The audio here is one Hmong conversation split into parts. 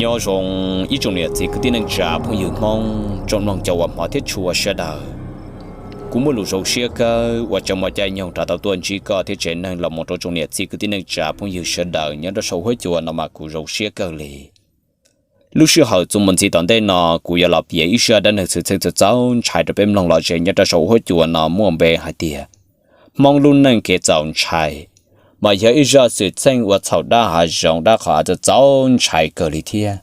Nyob zoo ib tsoom niam txiv kwv tij neej tsa phooj ywg Hmoob, tsoom mloog cov uas hmov thiab tshua sawv daws. Kuv muaj lus zoo siab kawg uas tseem muaj caij nyoog rov tau tuaj ntsib koj thiab tsev neeg los mus rau tsoom niam txiv kwv tij neej tsa phooj ywg sawv daws nyob rau saum huab cua no mas kuv zoo siab kawg li. Lub sij hawm txuas mus ntxiv tom ntej no kuv yuav los piav ib zaj dab neeg txhwm txheej txaus ntshai rau peb mloog los ze nyob rau saum huab cua no muaj npe hais tias Hmoob lub neej kev txaus ntshai, mas yog ib zaj txhwm txheej uas txhaum dab hav zoov dab qhov av txaus ntshai kawg li thiab.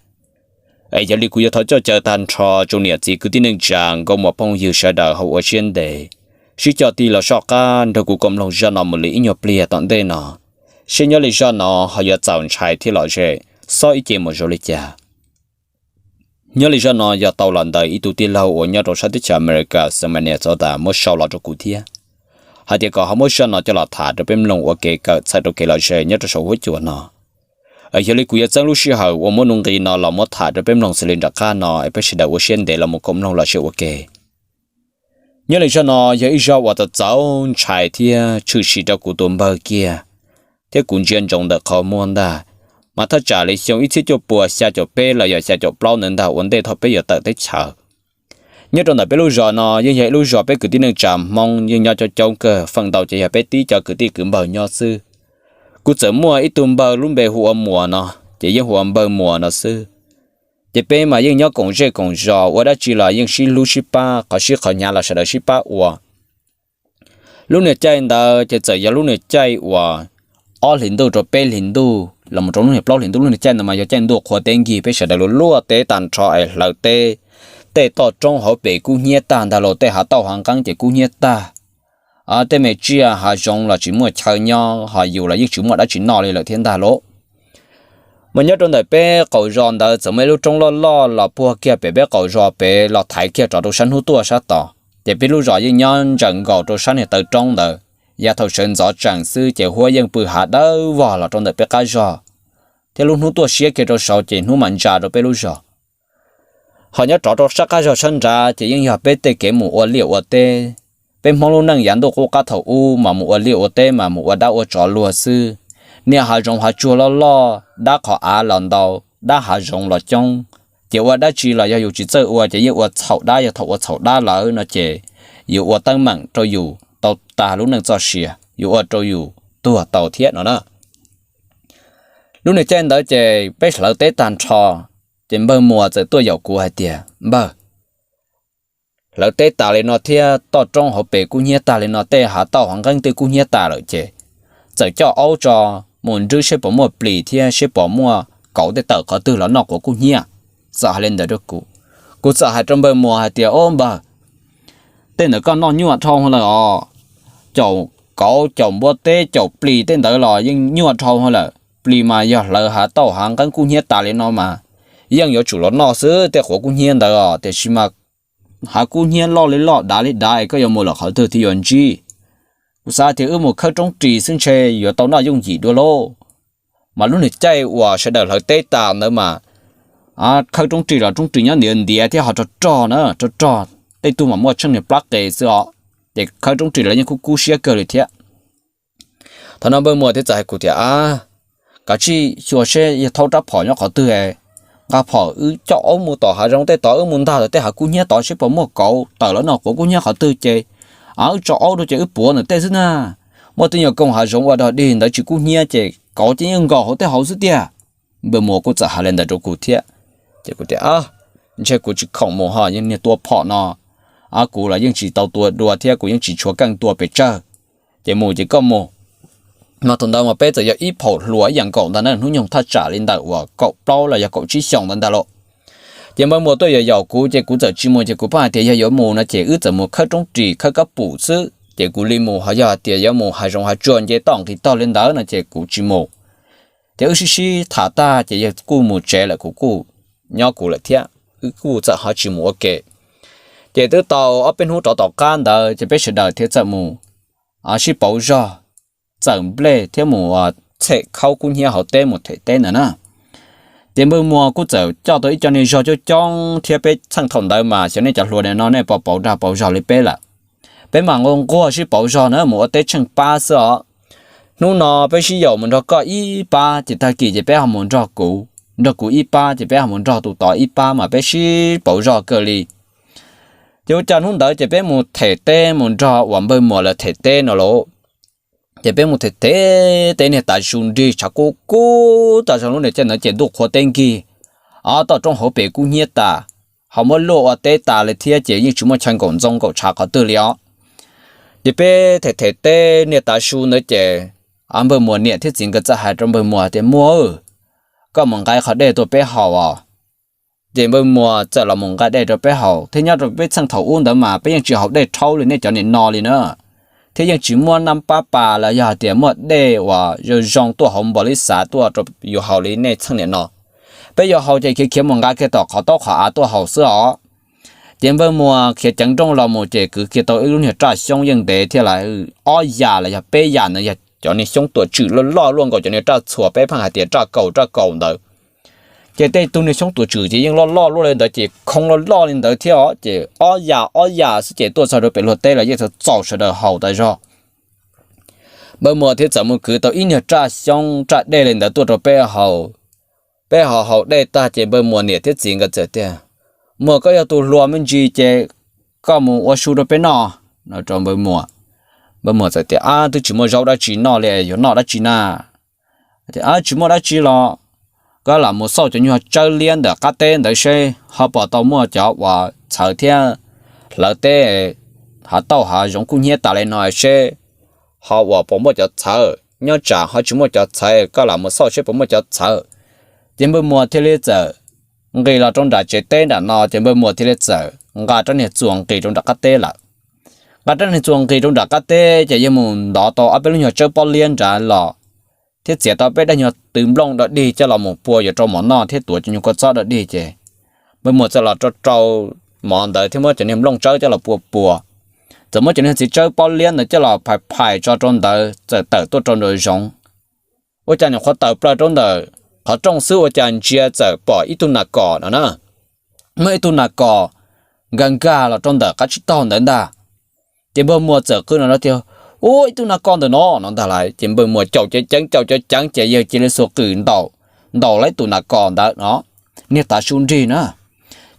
Es yog li kuv yuav thov coj caw tag nrho tsoom niam txiv kwv tij neej tsa nkauj muam phooj ywg sawv daws ho ua siab ntev, sib coj tig los soj qab nrog kuv koom mloog zaj no mus li ib nyuag pliag tom ntej no, seb nyob li zaj no ho yuav txaus ntshai thiab los ze, xob ib ce mus zoo li cas. Nyob li zaj no yog tau los ntawm ib tug tij laug uas nyob rau sab teb chaws America xeem Minnesota muab sau los rau kuv thiab, hais tias kom ho muab zaj no coj los tham rau peb mloog ua kev kawm txhawm rau kev los ze nyob rau saum huab cua no. Yog li kuv yuav txeeb lub sij hawm uas muab nuj nqis no los muab tham rau peb mloog xws li nram qab no es peb sawv daws ua siab ntev los mus koom mloog los ze ua ke. Nyob li zaj no yog ib zaj uas txaus ntshai thiab tshwm sim rau kuv tus npawg kiag, thiab kuv ntsia ntsoov ntawm qhov muag ntag, mas thaj tsam li xyoo ib txhiab cuaj puas xya caum peb los yog xya caum plaub ntawd ntag ua ntej thaum peb yuav tawm teb chaws. Nyob rau ntawm peb lub zos no yeej yog ib lub zos peb kwv tij neej tsa Hmoob yeej nyob coob coob kawg, feem ntau ces yog peb tib cov kwv tij kwv npawg nyob xwb. Kuv txawm muaj ib tug npawg lub npe hu ua Muas no, ces yeej hu ua npawg Muas no xwb. Ces peb mas yeej nyob koom zej koom zos, ua dab tsi los yeej sib hlub sib pab, qhov sib qhov hnyav los sawv daws sib pab ua. Lub niag caij ntawd ces txawm yog lub niag caij uas ob hlis ntuj rau peb hlis ntuj los mus rau lub niag plaub hlis ntuj, lub niag caij ntawd mas yog caij ntuj qhua teb nkig, peb sawv daws luag luaj teb tag nrho es hlawv teb, tej toj roob hauv pes kub hnyiab tag ntag los tej hav tauj hav nqeeb ces kub hnyiab tag. Tej me tsiaj hav zoov los tsis muaj chaw nyob, ho yus los yeej tsis muaj dab tsi noj li lawm thiab ntag lauj. Mas nyob rau ntawm peb qaum zos ntawd txawm muaj ib lub roob loj loj los puag kiag pem peb qaum zos pem los thaiv kiag rov rau sab hnub tuaj sab tod, ces peb lub zos yeej nyob ntseem nkaus rau sab niag taw roob ntawd. Yav thaum sawv ntxov tseem xwb ces huab yeej pw hav dawb vog los rau ntawm peb qab zog, thiab lub hnub tuaj siab kiag rau saud ces hnub mam ntsa rau peb lub zos. Ho nyob rov rau sab qab zog sab nrad ces yeej yog peb tej kev mus ua liaj ua teb. Peb Hmoob lub neej yav ntuj qub qab thaum ub mas mus ua liaj ua teb mas mus ua dab ua tsov luag xwb. Niaj hav zoov hav tsuag loj loj, dab qhov av los ntau, dab hav zoov los coob, ces ua dab tsi los yog yus tsis txawj ua ces yeej ua txhaum dab, yog thaum ua txhaum dab lawm no ces yuav ua teeb meem rau yus tau tag lub neej txoj sia, yuav ua rau yus tuag tau thiab no na. Lub niag caij ntawd ces peb hlawv teb tag nrho, ces npawg Muas txawm tuaj yaum kuv hais tias, Npawg, hlawv teb tas li no thiab toj roob hauv pes kub hnyiab tag li no, tej hav tauj hav nqeeb tej kub hnyiab tas lawm ces txawm coj aub tso mus nrwb seb puas muaj plis thiab seb puas muaj kauv tej tawm qhov twg los noj quav kub hnyiab. Txawm hais li ntawd rau kuv, kuv txawm hais rau npawg Muas hais tias, Ob npawg, tej ntawd koj noj nyuaj dhau lawm os. Caum kauv caum npua teb caum plis tej ntawd los yeej nyuaj dhau lawm. Plis mas yog hlawv hav tauj hav nqeeb kub hnyiab tas li no mas yeej yuav tsum los noj xwb tej quav kub hnyiab ntawd os, tiam sis mas hav kub hnyiab loj li loj dav li dav es koj yuav mus lawm qhov twg thiaj yuav ntsib. Kuv xav tias wb mus khawb roob ris xwb ntshe yuav tau noj yooj yim dua lauj. Mas lub niag caij uas sawv daws hlawv teb tas ntawd mas khawb roob ris los roob ris nyob ntiav ntiav thiab ho rog rog na, rog rog, tej tug mas muaj tsheej niag plab qe xwb os, ces khawb roob ris los yeej kub kub siab kawg li thiab. Thaum no npawg Muas thiaj txawm hais kuv tias, Ab, kav tsij xyuas seb yog thaub rab phom nyob qhov twg, nqa phom wb coj aub mus tom hav zoov tej tod, wb mus ntag tom tej hav kub hnyiab tod seb puas muaj kauv tawm los noj quav kub hnyiab qhov twg ces wb tso aub rau ces wb puav ntawm tej xwb na. Muaj tej nyuag koog hav zoov ua dog dig ntawd tsis kub hnyiab ces kauv ces yeej nkaum hauv tej hauv xwb tiag. Npawg Muas kuj txawm hais li ntawd rau kuv thiab. Ces kuv tias, Ntshe kuv tsis khoom mus ho, yeej niag tua phom no, kuv los yeej tsis tau tua dua thiab kuv yeej tsis tshua keej tua pes tsawg. Ces mus ces koj mus. Mas thaum ntawd mas peb txawm yog ib phaum hluas ib yam nkaus ntag na, hnub nyoog thaj tsam li ntawm uas kaum plaub los yog kaum tsib xyoos ntawd ntag lauj. Ces npawg Muas tuaj yaum yaum kuv ces kuv txawm tsis mus, ces kuv pheej hais tias yog yuav mus no ces wb txawm mus khawb roob ris khawb kab pum xwb ces kuv li mus, ho yog hais tias yuav mus hav zoov hav tsuag nce toj nqis tog li ntawd no ces kuv tsis mus. Ces wb sib sib tham tag ces yawg kuj mus tsev lawm, kuv kuj nyob kuv lawm thiab, wb kuj txawm ho tsis mus ua ke. Ces twb tau ob peb hnub rov tom qab ntawd ces peb sawv daws thiaj txawm mus sib pauv zog, txawm nplej thiab mus txhem khaub kub hnyiab hauv teb mus them teb ntawd na. Ces npawg Muas kuj txawm coj tau ib co niag zog coob coob thiab, peb txheej thaum ntawd mas xyov nej cov hluas no nej puas pauv dag pauv zog li peb lawm. Peb mas nquag nquag sib pauv zog na, mus ua teb tsheej pab xwb os. Hnub no peb sib yaum mus nrog koj ib pab ces tag kis ces peb ho mus nrog kuv. nrog kuv ib pab ces peb ho mus nrog tus tod ib pab mas peb sib pauv zog kawg li. Ces ua cas hnub ntawd ces peb mus them teb mus nrog uas npawg Muas lawv them teb no lauj. Ces peb mus them them teb niag tav su nrig tshav kub kub tas zog lub niag caij ntawd ces ntuj qhua teb nkig, ob toj roob hauv pes kub hnyiab tas, ho muab luaj ua teb tas li thiab ces yeej tsis muaj chaw nkaum ntxoo nkaum tshav qhov twg li os. Ces peb them them teb niag tav su ntawd ces npawg Muas niam thiab txiv nkawd txawm hais rau npawg Muas tias, Muas, koj mus nqa qhov dej tuaj peb haus os. Ces npawg Muas txawm los mus nqa dej rau peb haus thiab nyob rau peb txheej thaum ub ntawd mas peb yeej tsis haus dej rhaub li nej cov niam no li na, thiab yeej tsis muaj nab pab pas los yog hais tias muaj dej uas zoo zoo tuaj hauv npau li xav tuaj rau yus haus li nej txheej niam no. Peb yuav haus ces khiav khiav mus nqa kiag tom qhov taub qhov av tuaj haus xwb os. Ces npawg Muas khiav ceev nrooj los mus ces kwv kiag tau ib lub niag raj xyoob yeej ntev thiab lawm, ob yam los yog peb yam ntawd yog cov niag xyoob tuam tswm loj loj luaj nkaus cov niag raj txhuas peb pheej hais tias raj kaus raj kaus ntawd. Ces tej tug niag xyoob tuam tswm ces yeej loj loj luaj li ntawd ces khoo loj loj li ntawd thiab os, ces ob yam ob yam xwb ces tuaj txog rau pem luag teb los yeej txaus sawv daws haus tas zog. Npawg Muas thiaj txawm mus kwv tau ib niag raj xyoob raj dej li ntawd tuaj rau peb haus. Peb ho haus dej tag ces npawg Muas niam thiab txiv nkawd txawm tias, Muas, koj yog tus hluas me ntsis ces koj mus ua su rau peb noj, no rau npawg Muas. Npawg Muas txawm tias, Ab, twb tsis muaj zaub dab tsi noj li, yuav noj dab tsi na? Tsis muaj dab tsi los koj lam mus xauj cov nyuag tsawb liab ntawm qab teb ntawd seb ho puas tau muaj cov uas txhawv thiab hlawv teb, hav tauj hav zoov kub hnyiab tas li no seb ho uas puas muaj cov txhawv, nyob tsam ho tsis muaj cov txhawv koj lam mus xauj seb puas muaj cov txhawv. Ces npawg Muas thiaj li txawm nqis los rau nram tsev teb nram no ces npawg Muas thiaj li txawm nqa rab niag txuas nqis rau nram qab teb lawm. Nqa rab niag txuas nqis rau nram qab teb ces yawg mus ntov tau ob peb lub nyuag tsawb pob liab nrad los thiab txiav tau peb daim nyuag tw nplooj dog dig coj los mus pua yuav rau mov noj thiab tuav cov nyuag kua txob dog dig ces npawg Muas txawm los rau rau mov ntawd thiab muab cov niag nplooj tsawb coj los pua pua. Txawm muab cov niag txiv tsawb pob liab ntawd coj los phais phais tso rau ntawd txawm tawm tuaj rau nraum zoov. Ua cas nyuam qhuav tawm plaws rau ntawm qhov rooj xwb ua cas ntsia txawm pom ib tug nas kos no na. Muaj ib tug nas kos nkag nkag los rau ntawm qab tsib taug ntawd ntag. Ces npawg Muas txawm qw no tias, Ub, ib tug nas kos ntawm no, no ntag lauj. Ces npawg Muas caum ceev ceev caum ceev ceev ces yawg cia li xuas qws ntaus, ntaus lawv tus nas kos ntawd no, niag tav su nrig na.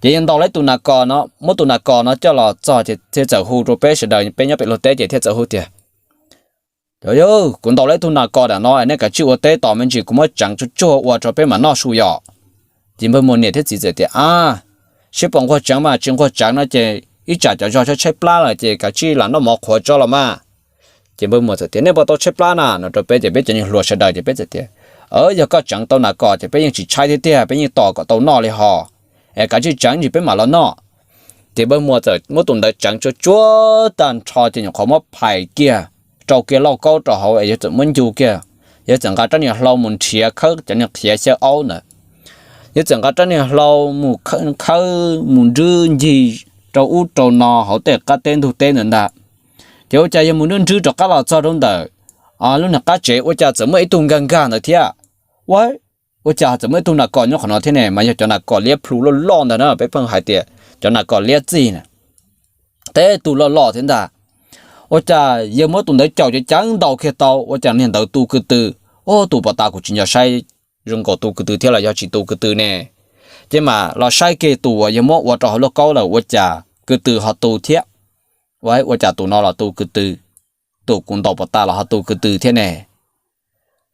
Ces yawg ntaus lawv tus nas kos no, muab tus nas kos no coj los txog ces thiaj txawm hu rau peb sawv daws peb nyob pem luag teb ces thiaj txawm hu tias, Cov yawg, kuv ntaus lawv ib tug nas kos nram no, nej kav tsij ua teb tos me ntsis kuv muab tseev tsuag tsuag ua rau peb mam noj su yom. Ces npawg Muas niam thiab txiv txawm tias, Ab, seb puas nquag tseev mas tsis nquag tseev no ces ib tsam cov zog tshaib tshaib plab lawm ces kav tsij lam noj mov qhuav tso los mas. Ces npawg Muas txawm tias, Nej puas tau tshaib plab na? No rau peb ces peb cov niag hluas sawv daws ces peb txawm tias, Yog koj tseev tau nas kos ces peb yeej tsis tshaib thiab tiag, peb yeej tos kom tau noj li hos. Es kav tsij tseev ntsis peb mam los noj. Ces npawg Muas txawm muab tus ntawd tseev tsuag tsuag tag nrho ces nyuam qhuav muab phais kiag, rau kiag lauj kaub rau hauv es yawg txawm muab ncu kiag. Yawg txawm nqa rab niag hlau mus nrhiav khawb cov niag qhiav xyaw aub ntawd. Yawg txawm nqa rab niag hlau mus khawb mus nrwb ncig rau ub rau no hauv tej qab teb ntug teb ntawd ntag. Ces ua cas yawg mus nrwb nrwb rov qab los txog rau ntawm lub niag qab tsev ua cas txawm muaj ib tug nkag nkag ntawd thiab. Ua, ua cas txawm muaj ib tug nas kos nyob qhov no thiab ne? Mas yog cov nas kos liab plhu loj loj ntag na, peb pheej hais tias cov nas kos liab txig na, teb tug loj loj thiab ntag. Ua cas yawg muab tus ntawd caum ceev ceev ntaus kiag tau ua cas niag ntawd tu ko tw. Ub, tus pov tas kuv tsis nco saib zoo nkaus tu ko tw thiab los yog tsis tu ko tw ne. Ces mam los saib kiag tus uas yawg muab ua rau hauv lauj kaub lawm ua cas ko tw ho tu thiab. Ua, ua cas tus no los tu ko tw, tus kuv ntaus pov tas los ho tu ko tw thiab ne.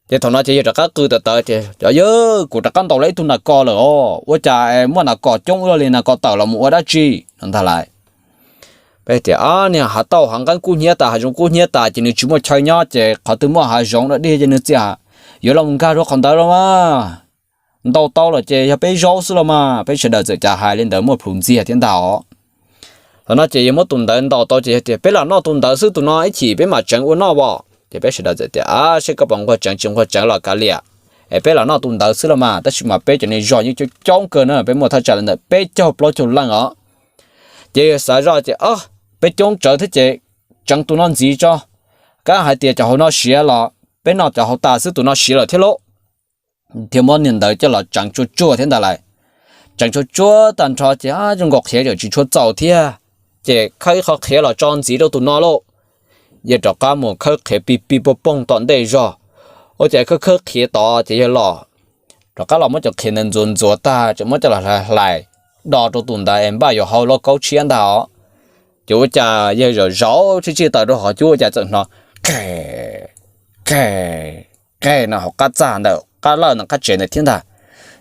Ces thaum no ces yawg rov qab qw tawv tawv tias, Cov yawg, kuv rov qab ntaus lawm ib tug nas kos lawm os, ua cas muaj nas kos coob ua luaj li, nas kos tawm los mus ua dab tsi? No ntag lauj. Peb tias, Niag hav tauj hav nqeeb kub hnyiab tas, hav zoov kub hnyiab tas ces nws tsis muaj chaw nyob ces qhov twg muaj hav zoov dog dig ces nws txias yuav los nkag rau qhov ntawd los mas. Ntaus tau lawm ces yog peb zaub xwb los mas. Peb sawv daws txawm cas hais li ntawd muaj plhus ntxiag thiab ntag os. Thaum no ces yawg muab tus ntawd ntaus tau ces yawg tias, Peb lam noj tus ntawd xwb, tus no ib chim peb mam tseev ua noj os. Ces peb sawv daws txawm tias, Ab, seb koj puas nquag tseev tsis nquag tseev los kav liam, es peb lam noj tus ntawd xwb los mas. Tab sis mas peb cov niag zog yeej coob coob kawg na, peb muaj thaj tsam li ntawm peb caug plaub caug leej os. Ces yawg xav zoj ces, Peb coob tsawv thiab ces tseev tus no ntxiv tso, kab hais tias cov hauv no siav los peb noj cov hauv tas xwb, tus no siav lawm thiab lauj. Thiaj muab niag ntawd coj los tseev tsuag tsuag thiab ntag lauj. Tseev tsuag tsuag tag nrho ces zoo nkaus qhiav tsis tshua txaus thiab, ces khawb ib qho qhiav los tso ntxiv rau tus no lauj. Yawg rov qab mus khawb qhiav pig pig poog poog tom ntej zog. Ua cas khawb khawb qhiav tod ces yawg los rov qab los muab cov qhiav ntawd ntxuav ntxuav tag tseem muab coj los hlais hlais do rau tus ntawd es npaj yuav hau lauj kaub tshiab ntag os. Ces ua cas yawg zaum zaum tsij tsij taws rau qhov cub ua cas txawm hnov qe qe qe no hauv qab txaj ntawm qab lawj ntawm qab tsev ntawd thiab ntag.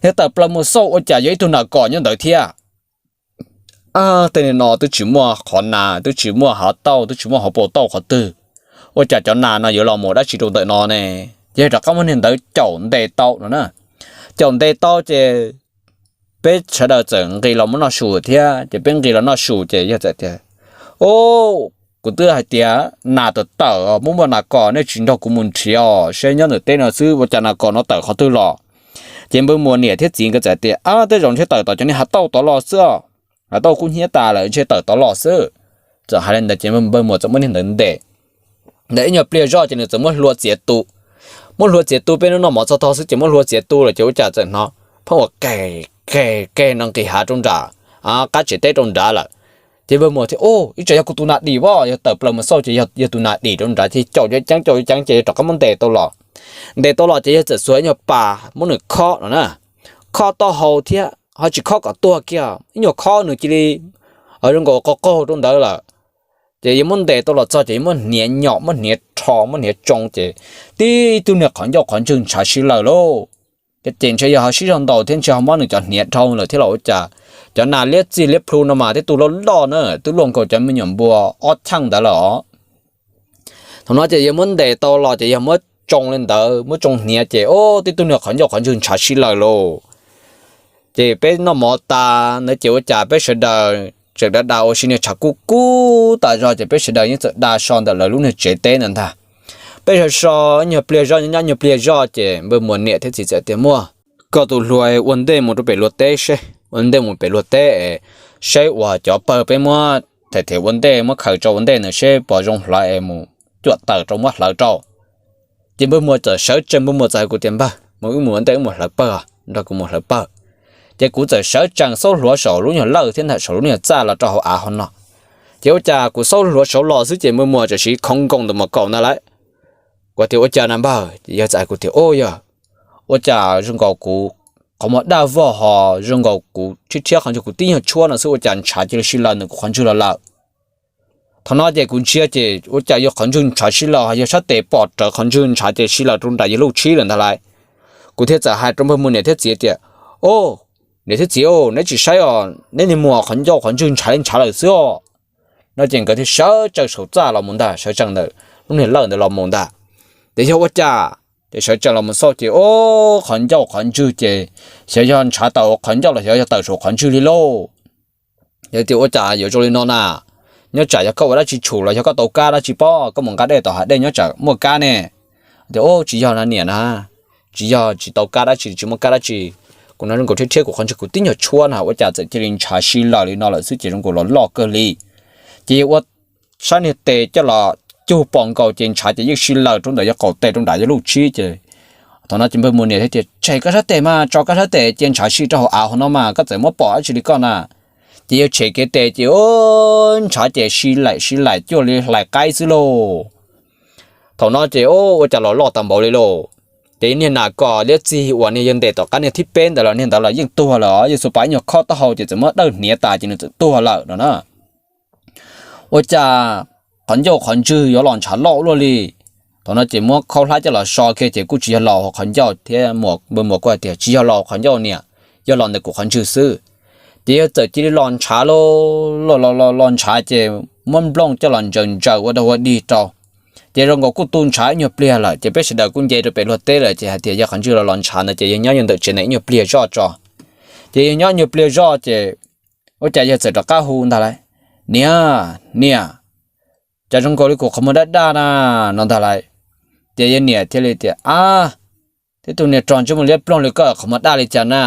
Yawg tawm plaws mus xauj ua cas yog ib tug nas kos nyob ntawd thiab. Tej no twb tsis muaj qhov nas, twb tsis muaj hav tauj, twb tsis muaj hauv paus tauj qhov twg, ua cas cov nas no yuav los mus dab tsi rau ntawm no ne? Ces yawg rov qab muab niag ntawd caum ntes tau no na. Caum ntes tau ces peb sawv daws txawm nqis los muab noj su thiab. Ces peb nqis los noj su ces yawg txawm tias, Au, kuv twb hais tias nas tawm tawm, muaj muaj nas kos nej tsis nrog kuv mus nrhiav os, seb nyob ntawm teb no xwb ua cas nas kos no tawm qhov twg los? Ces npawg Muas niam thiab txiv nkawd txawm tias, Ab, tej zaum ntshe tawm tom cov niag hav tauj tod los xwb os. Hav tauj kub hnyiab tas lawm, ntshe tawm tod los xwb. Txawm hais li ntawd ces npawg Muas txawm muab niag ntawd ntes. Ntawm ib nyuag pliag zoj ces nws txawm muab hlua txiav tu. Muab hlua txiav tu, peb hnub noj mov txog tog xwb ces muab hlua txiav tu lawm ces ua cas txawm hnov pheej ua qe qe qe no nqis hav rau nram qab tsev teb rau nrad lawm. Ces npawg Muas thiaj, Au, ib tsam yog kuv tus nas dim as. Yawg tawm plaws mus xauj ces yog tus nas dim rau nrad ces caum cov ceeb caum cov ceeb ces yawg rov qab muab ntes tau los. Ntes tau los ces yawg txawm xuas ib nyuag pas muab nws khob no na, khob taub hau thiab ho tsis khob kom tuag kiag, ib nyuag khob nws cia li zoo nkaus qaug qaug rau ntawd lawm. Ces yawg muab ntes tau los txog ces yawg muab hniav nyom, muab hniav rho, muab hniav tsoo ces tib tug niag qhov ncauj qhov ntswg ntshav si lawm lauj. Ces ntshe yog ho sib zog ntaus thiab ntshe ho mob nws cov hniav dhau lawm thiab los ua cas, cov nas liab txig liab plhu no mas tej tug loj loj na twb luaj nkaus cov me nyuam npua ob cheej ntawd lawm os. Thaum no ces yawg muab ntes tau los ces yawg muab tsoo li ntawd, muab tsoo hniav ces, Au, tib tug niag qhov ncauj qhov ntswg ntshav si lawm lauj. Ces peb noj mov tas ntawd ces ua cas peb sawv daws tseem da da ua si, niag tshav kub kub tas zog ces peb sawv daws yeej txawm da so ntawm lawv lub niag tsev teb ntawd ntag. Peb so so ib nyuag pliag zoj, nyob nyuag pliag zoj ces npawg Muas niam thiab txiv txawm tias, Muaj, koj tus hluas ua ntej mus rau pem luag teb seb, ua ntej mus pem luag teb es seb uas cov pawg peb muab them them ua ntej, muab khaws tso ua ntej ntawd seb puas zoo hlawv es mus cuam taws rau muab hlawv rau. Ces npawg Muas txawm sawv tsees, npawg Muas txawm hais kuv tias, Npawg, mus wb mus ua ntej wb mus hlawv pawg, nrog kuv mus hlawv pawg. Ces kuv txawm sawv tsees xaub hluav saum lub nyuag lawj thiab ntawm saum lub nyuag txaj los rau hauv av hauv no. Ces ua cas kuv xaub hluav saud los xwb ces npawg Muas tam sim khoov nkoos ntawm mus kaum ntag lauj. Kuv tias, Ua cas na npawg? Ces yawg txawm hais kuv tias, Au yawg, ua cas zoo nkaus kuv qhov muag daj vog ho zoo nkaus kuv thiab qhov ntswg kuv tib nyuag tshuab no xwb ua cas ntshav cia li si lawm ntawm kuv qhov ntswg los lawm. Thaum no ces kuv ntsia ces ua cas yog qhov ntswg ntshav si lawm, yog sab tes pom rawv qhov ntswg ntshav ces si lawm rau nram yawg lub tshib lawm ntag lauj. Kuv thiaj txawm hais rau npawg Muas niam thiab txiv tias, Au, niam thiab txiv, neb tsis saib os, neb niag Muas qhov ncauj qhov ntswg ntshav li ntshav lawm xwb os. No ces nkawd thiaj sawv tsees saum txaj los mus ntag, sawv tsees ntawm lub niag lawj ntawd los mus ntag. Ces yog ua cas, ces sawv tsees los mus xauj ces, Au, qhov ncauj qhov ntswg ces xyov yog ntshav tawm qhov ncauj los xyov yog tawm saum qhov ntswg li lauj. Yog tias ua cas yuav zoo li no na? Nyob tsam yog koj ua dab tsi tshum los yog koj tau kab dab tsi pob, koj mus nqa dej tom hav dej nyob tsam muaj kab ne. Tias, Au, tsis yog na niam na, tsis yog, tsis tau kab dab tsi, tsis muaj kab dab tsi. Kuv no zoo nkaus thiab thiab kuv qhov ntswg kuv tib nyuag tshuab na ua cas txawm cia li ntshav si lawm li no lawm xwb ces zoo nkaus los loj kawg li. Ces yog ua sab niag tes coj los cug pom nkaus ces ntshav ces yeej si lawm rau ntawm yawg qaum tes rau nram yawg lub tshib ces. Thaum no ces npawg Muas niam thiaj tias, Tshem koj sab tes mas, tso koj sab tes cia ntshav si rau hauv av hauv no mas, koj txawm muab pom dab tsi li koj na. Ces yawg tshem kiag tes ces, Au, ntshav ces si laim si laim cuag li hlais qaib xwb lauj. Thaum no ces, Au, ua cas los loj tag npaum li lauj. Ces niag nas kos liab txig uas niag yawg ntes tom qab niag thib peb ntawd los niag ntawd los yeej tuag lawm os, yawg xuas pas ib nyuag khob taub hau ces txawm muab dawj hniav tas ces nws txawm tuag lawm no na. Ua cas qhov ncauj qhov ntswg yuav los ntshav loj ua luaj li? Thaum no ces muab khaub hlab coj los so kiag ces kuj tsis yog los hauv qhov ncauj thiab, npawg Muas kuj hais tias, Tsis yog los hauv qhov ncauj niam, yog los ntawm kuv qhov ntswg xwb. Ces yawg txawm cia li los ntshav lauj, los los los los ntshav ces muab nplooj coj los ntsaws ntsaws ua dog ua dig rau. Ces zoo nkaus kuj tu ntshav ib nyuag pliag lawm ces peb sawv daws kuj nce rau pem luag teb lawm ces hais tias yog qhov ntswg los los ntshav ntawd ces yawg nyob yawg ntawm tsev ntawm ib nyuag pliag zoj tso. Ces yawg nyob ib nyuag pliag zoj ces ua cas yawg txawm rov qab hu ntag lauj, Niam, niam, cas zoo nkaus li kuv qhov muag daj daj na, no ntag lauj. Ces yawg niam thiaj li tias, Ab, tib tug niag rog ntsej muag liab ploog li koj qhov muag daj li cas na?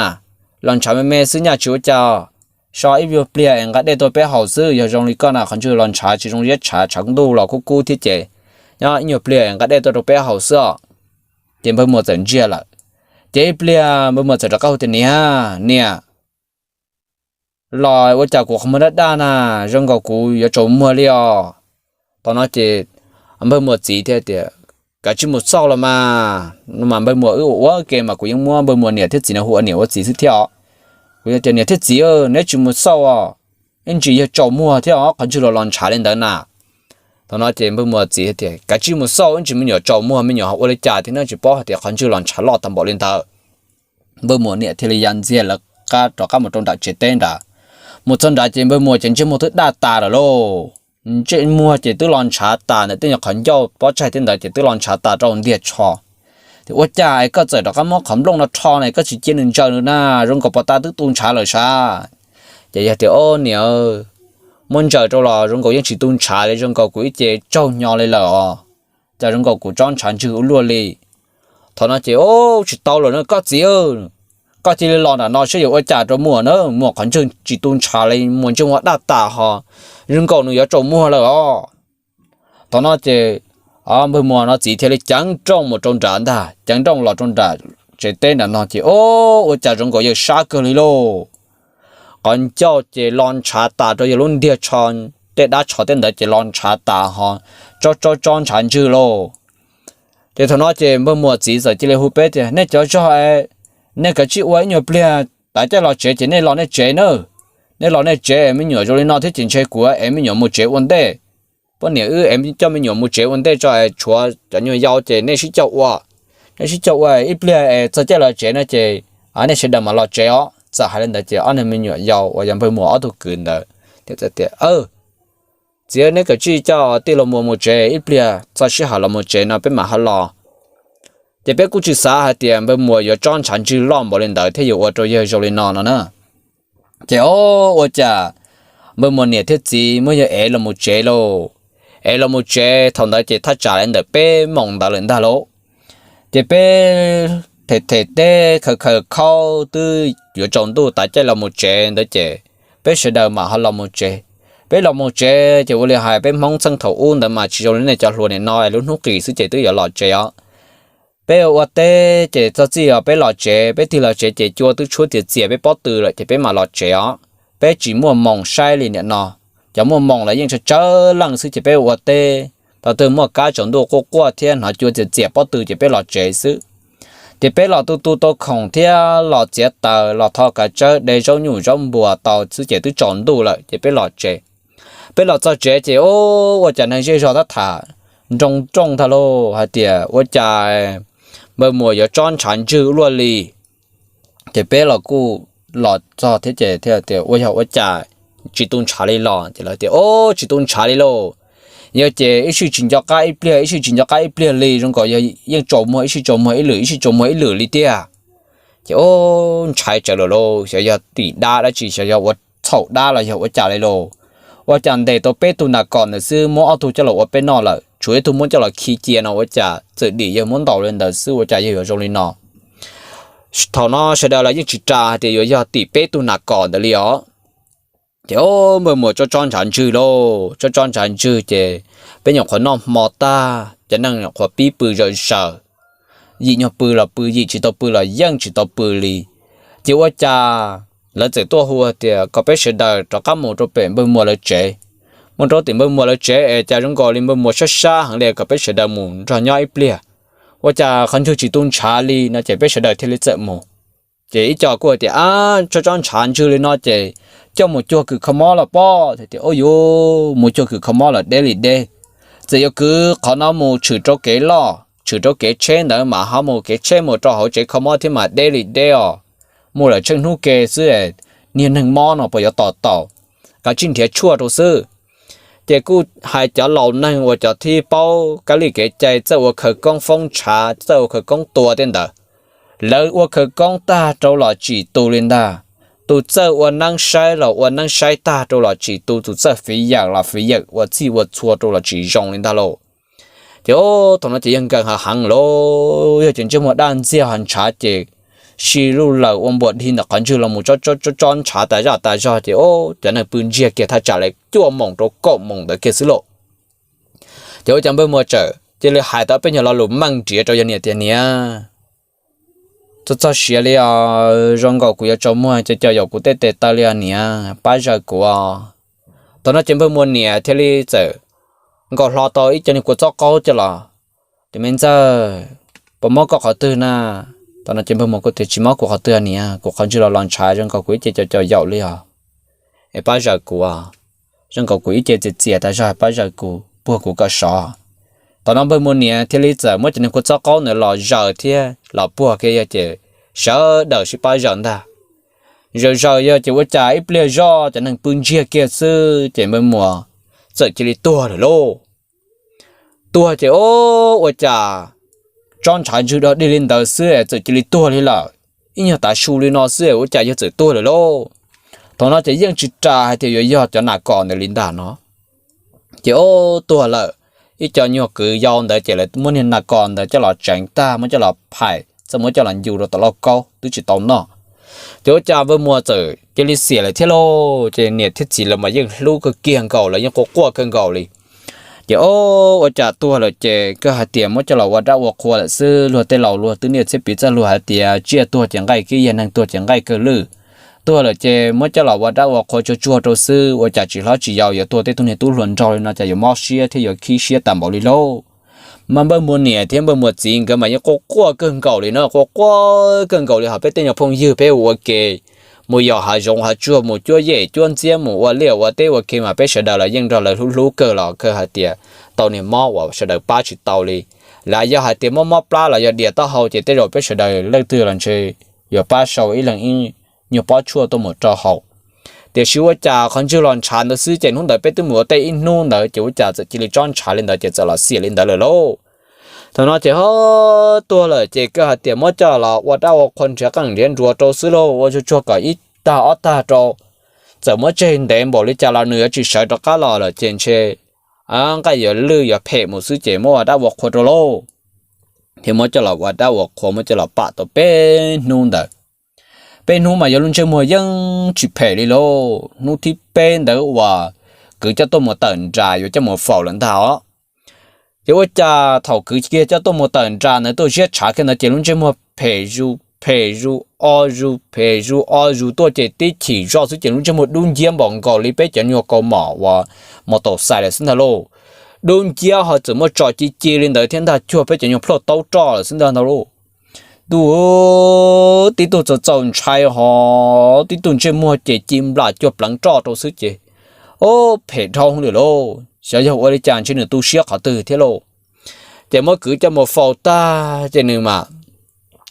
Los ntshav me me xwb nyaj tsis ua cas. So ib nyuag pliag es nqa dej tuaj peb haus xwb, yog zoo li koj na qhov ntswg los ntshav tsis zoo, ziab tshav, tshav ntuj los kub kub thiab ces nyob ib nyuag pliag es nqa dej tuaj rau peb haus xwb os. Ces npawg Muas txawm ntsiag lawm. Ces ib pliag npawg Muas txawm rov qab hu tias, Niam, niam, los ua cas kuv qhov muag daj daj na, zoo nkaus kuv yuav tsaus muag li os. Thaum no ces npawg Muas txiv thiaj tias, kav tsij mus xauj los mas. Mas npawg muas wb ua ua ke mas kuv yeej muab npawg muas niam thiab txiv no hu ua niam ua txiv xwb thiab os. Kuv tias niam thiab txiv, neb tsis mus xauj os, ib ntsis yog tsaus muag thiab os, qhov ntswg los los ntshav li ntawd na. Thaum no ces npawg muas txiv tias kav tsij mus xauj, ib ntsis me nyuam tsaus muag me nyuam ho ua li cas thiab ne, tsis paub hais tias qhov ntswg los ntshav loj tag npaum li ntawd. Npawg muas niam thiaj li ya ntxiag lawv qab rov qab mus rau nram tsev teb nrad. Mus txog nrad ces npawg muas ces ntsej muag twb daj tas lawm lauj. Ntsej muag ces twb los ntshav tas ntawm tej nyuag qhov ncauj pob tsaig tej ntawd ces twb los ntshav tas rau ntiag tsho. Tias ua cas es koj txawm rov qab muab qhov nplooj no rho ne, koj tsis cia nws ntsaws na, zoo nkaus pos tas twb tu ntshav lawm sav. Ces yog tias o niam, muab ntsaws rau los zoo nkaus yeej tsis tu ntshav li, zoo nkaus kuv ib ce tsaug nyo li lawm os. Cas zoo nkaus kuv tsob ntshav ntswg ua luaj li. Thaum no ces o, tsis tau lawm na koj txiv, koj cia li los nram no saib yuav ua cas rau muas na, muas qhov ntswg tsis tu ntshav li, muas ntsej muag daj tas ho, zoo nkaus nws yuav tsaus muag lawm os. Thaum no ces npawg muas no txiv thiaj li ceev nrooj mus rau nrad ntag, ceev nrooj los rau nram tsev teb nram no ces o, ua cas zoo nkaus yawg sab kawg li lauj. Qhov ncauj ces los ntshav tas rau yawg lub ntiag tsho, tej dab tsho tej ntawd ces los ntshav tas ho, tsob tsob tsob ntshav ntswg lauj. Ces thaum no ces npawg muas txiv txawm cia li hu peb tias nej cov zog, nej kav tsij ua ib nyuag pliag tav caij los tsev ces nej los nej tsev na. Nej los nej tsev es me nyuam zoo li no thiab ces ntshe kuv es me nyuam mus tsev ua ntej. Poj niam wb es coj me nyuam mus tsev ua ntej tso es tshuav cov nyuag yau ces nej sib coj ua. Nej sib coj ua ib pliag es txog caij los tsev no ces nej sawv daws mam los tsev os. Txawm hais li ntawd ces ob niag me nyuam yau uas yog npawg muas ob tug kwv ntawd thiaj tias txiv, neb kav tsij coj tij laug muas mus tsev ib pliag, txog sij hawm los mus tsev no peb mam ho los. Ces peb kuj tsis xav hais tias npawg muas yuav tsob ntshav ntswg loj npaum li ntawd thiab yuav ua rau yawg zoo li no no na. Ces o, ua cas npawg muas niam thiab txiv muab yawg ev los mus tsev lauj. Ev los mus tsev thaum ntawd ces thaj tsam li ntawm peb moos ntawd lawm ntag lauj. Ces peb them them teb khaws khaws khaub twb yuav tsaus ntuj tav caij los mus tsev ntawd ces peb sawv daws mam ho los mus tsev. Peb los mus tsev ces ua li hais peb Hmoob txheej thaum ub ntawd mas tsis zoo li nej cov hluas nim no es lub hnub qis xwb ces twb yuav los tsev os. Peb ua teb ces txog txij os peb los tsev, peb tig los tsev ces cua twb tshuab txias txias peb pob tw lawm ces peb mam los tsev os. Peb tsis muaj moos saib li nim no. Cov muaj moos lawv yeej tsawg tsawg leej xwb ces peb ua teb, thaum twg muaj kab tsaus ntuj quaj quaj thiab hnov cua txias txias pob tw ces peb los tsev xwb. Ces peb los tu tu tau khoom thiab los txiav taws los tho kav tsawb de zaub nyuj zaub npua tau xwb ces twb tsaus ntuj lawm ces peb los tsev. Peb los txog tsev ces ua cas neeg zej zog tab tham nroo nrooj ntag lauj hais tias ua cas npawg muas yuav tsob ntshav ntswg luaj li. Ces peb los kuj los txog thiab ces thiaj tias ua yog ua cas tsis tu ntshav li los ces lawv tias o, tsis tu ntshav li lauj. Yog ces ib sij tsis nco qab ib pliag, ib sij tsis nco qab ib pliag li, zoo nkaus yog yeej tsaus muag ib sij tsaus muag ib lwm ib sij tsaus muag ib lwm li tiag. Ces o, ntshai tsawv lawm lauj, xyov yog tim dab dab tsi, xyov yog ua txhaum dab los yog ua cas li lauj. Ua cas ntes tau peb tug nas kom ntawd xwb muab ob tug coj los ua peb noj lawm, tshuav ib tug muab coj los khi cia no ua cas txawm dim yawg muab ntaus li ntawd xwb ua cas yawg yuav zoo li no. Thaum no sawv daws los yeej tsis ras hais tias yuav yog tim peb tug nas kom ntawd li os. Ces o, npawg muas tsob tsob ntshav ntswg lauj, tsob tsob ntshav ntswg ces peb nyuam qhuav noj hmo tag cov neeg nyuam qhuav pib pw zom zaws, yim nyuag pw los pw, yim tsis tau pw los yeej tsis tau pw li. Ces ua cas lawv txawm tuaj hu tias kom peb sawv daws rov qab mus rau pem npawg muas lawv tsev. Mus rau tim npawg muas lawv tsev es cas zoo nkaus li npawg muas sab sab heev li, kom peb sawv daws mus nrog nyob ib pliag, ua cas qhov ntswg tsis tu ntshav li no ces peb sawv daws thiaj li txawm mus. Ces ib co kuj hais tias ab, tsob tsob ntshav ntswg li no ces coj mus cuag kws kho mob los pob. Tias ua yuav mus cuag kws kho mob los deb li deb. Txawm yuav kwv qhov no mus tshwm rau kev loj, tshwm rau kev tsheb ntawd mas ho mus kev tsheb mus rau hauv tsev kho mob thiab mas deb li deb os. Mus lawm tsheej hnub ke xwb, niag neeg mob no puas yuav tos tau. Kav tsij nrhiav tshuaj rau xwb. Ces kuj hais cov laus neeg uas cov thib paub kab li kev cai txawj ua khawv koob foob ntshav, txawj ua khawv koob tua tej ntawd. Lawv ua khawv koob tag rau los tsis tu li ntag. Tus txawj ua neeb saib los ua neeb saib tag rau los tsis tu, tus txawj fiv yawm los fiv yawm ua txhij ua txhua rau los tsis zoo li ntag lauj. Ces thaum no ces yawg nkees heev heev lauj, yawg ces ntsej muag daj ntxiag ho ntshav ces si luj laws ua npuas dhi ntawm qhov ntswg los mus tsob tsob ntshav tas zaj tas zog ces cov neeg pw ntsiag kiag thaj tsam li cuaj moos rau kaum moos ntawd kiag xwb lauj. Ces ua cas npawg muas txawm cia li hais tau peb nyuag lo lus meej nriav rau yawg niam tias niam, txog txog siav li os, zoo nkaus kuv yuav tsaus muag, cov cov yaum kuv tej tes taw li os niam, pab zawm kuv os. Thaum no ces npawg muas niam thiaj li txawm nkaus hlo tau ib co niag kua txob qaub coj los Tus me ntxawg, puas mob koj qhov twg na? Thaum no ces npawg muas kuj tias, Tsis mob kuv qhov twg niam, kuv qhov ntswg los los ntshav zoo nkaus kuv ib ce co co yaum li os. Es pab zawm kuv, zoo nkaus kuv ib ce txias txias tas zog, pab zawm kuv, puag kuv kom sov. Thaum no npawg muas niam thiaj li txawm muab cov niag kua txob qaub ntawd los zaws thiab los puag kiag yog ces sawv daws sib pab zawm ntag. Zaws zaws yog ces ua cas ib pliag zoj cov neeg pw ntsiag kiag xwb ces npawg muas txawm cia li tuag lawm lauj. Tuag ces o, ua cas tsob ntshav ntswg dog dig li ntawd xwb es txawm cia li tuag li lawm. Ib nyuag tav su li no xwb es ua cas yog txawm tuag lawm lauj. Thaum no ces yeej tsis ras hais tias yuav yog cov nas kos ntawd li ntag no. Ces o, tuag lawm. Ib co nyuag kwv yau ntawd ces lawv muab niag nas kos ntawd coj los tseev tag muab coj los phais txawm muab coj los ncu rau tom lauj kaub twb tsis tau noj. Ces ua cas npawg muas txawm cia li xiam lawm thiab lauj. Ces niam thiab txiv lawv mas yeej hlub kawg kiag nkaus, lawv yeej quaj quaj kawg nkaus li. Ces o, ua cas tuag lawm ces kawg hais tias muab coj los ua dab ua qhua lawm xwb. Luag tej laus luag twb niaj txhiab piv txoj lus hais tias tsiaj tuag ces nqaij kiag, yog neeg tuag ces nqaij kawg lwj. Tuag lawm ces muab coj los ua dab ua qhua tsuag tsuag rau xwb, ua cas tsis hlob tsis yau yuav tuag tej tug niag tub hluas nraug li no cas yuav mob siab thiab yuav khib siab tas npaum li lauj. Mas npawg muas niam thiab npawg muas txiv nkawd mas yeej quaj quaj kawg nkaus li no, quaj quaj kawg nkaus li. Ho peb tej nyuag phooj ywg peb ua ua ke mus yos hav zoov hav tsuag, mus cuab yej cuab ntxiab, mus ua liaj ua teb ua ke mas peb sawv daws los yeej nrog lawv hlub hlub kawg los kawg hais tias tau niag mob uas sawv daws pab tsis tau li. Lam yog hais tias mob mob plab los yog dias taub hau ces tej zaum peb sawv daws leej twg los ntshe yuav pab sau ib leeg ib nyuag pob tshuaj tuaj mus rau haus. Tiam sis ua cas qhov ntswg los ntshav ntawd xwb ces hnub ntawd peb twb mus ua teb ib hnub ntawd ces ua cas txawm cia li tsob ntshav li ntawd ces txawm los xiam li ntawd lawm lauj. Thaum no ces ho tuag lawm ces kawg hais tias muab coj los ua dab ua qhua nrhiav qeej nrhiav nruas rau xwb lauj, ua tsuag tsuag kom ib tag ob tag rau. Txawm muab tseg ntev npaum li cas los nws yuav tsis sawv rov qab los lawm ces ntshe nqaij yuav lwj yuav phem mus xwb ces muab ua dab ua qhua rau lauj. Thiab muab coj los ua dab ua qhua muab coj los pam tau peb hnub ntawd. Peb hnub mas yog lub ntsej muag yeej tsis phem li lauj. Hnub thib peb ntawd uas kwv coj tuaj mus tawm nras yuav coj mus faus lawm ntag os. Ces ua cas thaum kwv kiag coj tuaj mus tawm nras ntawd tuaj ziab tshav kiag ntawd ces lub ntsej muag phem zus phem zus o zus phem zus o zus tuaj ces tib chim zoj xwb ces lub ntsej muag dub nciab npaum nkaus li peb cov nyuag kaus mom uas mos taus xais lawm xwb ntag lauj. Dub nciab ho txawm muaj tso ci ci li ntawd thiab ntag, cuag peb cov nyuag plhuaj taub roj lawm xwb ntag ntag lauj. Tub, tib tug txaus txaus ntshai ho tib tug ntsej muag ces ci nplas cuag pleev roj rau xwb ces o, phem dhau lawm lauj. Xyov yog ua li cas ntshe nws tu siab qhov twg thiab lauj. Ces muab kwv coj mus faus tag ces nws mas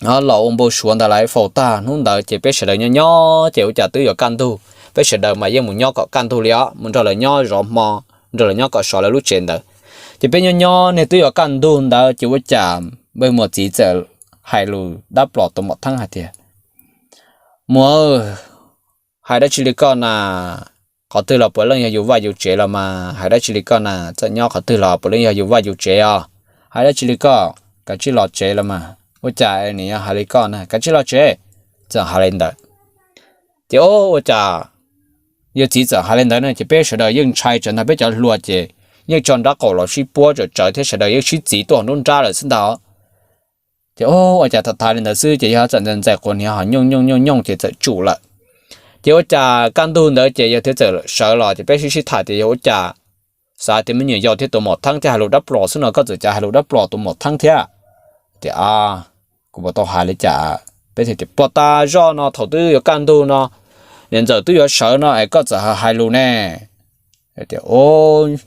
los ua npau suav ntawd lawm. Faus tag hnub ntawd ces peb sawv daws nyob nyob ces ua cas twb yuav kaj ntug, peb sawv daws mas yeej mus nyob kom kaj ntug li os, mus nrog lawv nyob zov hmo, nrog lawv nyob kom sov lawv lub tsev ntawd. Ces peb nyob nyob niag twb yuav kaj ntug ntawd ces ua cas npawg muas txiv txawm hais lus dab plos tus mom theeb hais tias, Muas, hais dab tsi li koj na? Qhov twg los puav leej yog yus vaj yus tsev los mas, hais dab tsi li koj na? Txawm nyob qhov twg los puav leej yog yus vaj yus tsev os. Hais dab tsi li koj? Kav tsij los tsev los mas. Ua cas nws yog hais li koj na? Kav tsij los tsev. Txawm hais li ntawd. Ces o, ua cas yawg txiv txawm hais li ntawd no ces peb sawv daws yeej ntshai tsawv ntag, peb cov hluas ces yeej tso nrab qaum los sib puab tsawv tsawv thiab sawv daws yeej sib txiv tuaj nruab nrab lawm xwb ntag. Ces ua cas tham tham li ntawd xwb ces yawg txawm ntxais ntxais quav hniav ho nyooj nyooj nyooj nyooj ces txawm tsum lawm. Ces ua cas kaj ntug ntawd ces yawg thiaj txawm sawv los ces peb sib sib tham tias yog ua cas xav tias me nyuam yaus thiab tus mom theeb thiab hais lus dab plos xwb no koj txawm cas hais lus dab plos tus mom theeb thiab. Tias, Kuv puas tau hais li cas? Peb thiaj tias puag ta zoj no thaum twb yuav kaj ntug no, niam ntxawm twb yuav sawv no es koj txawm hais lus ne. Tias,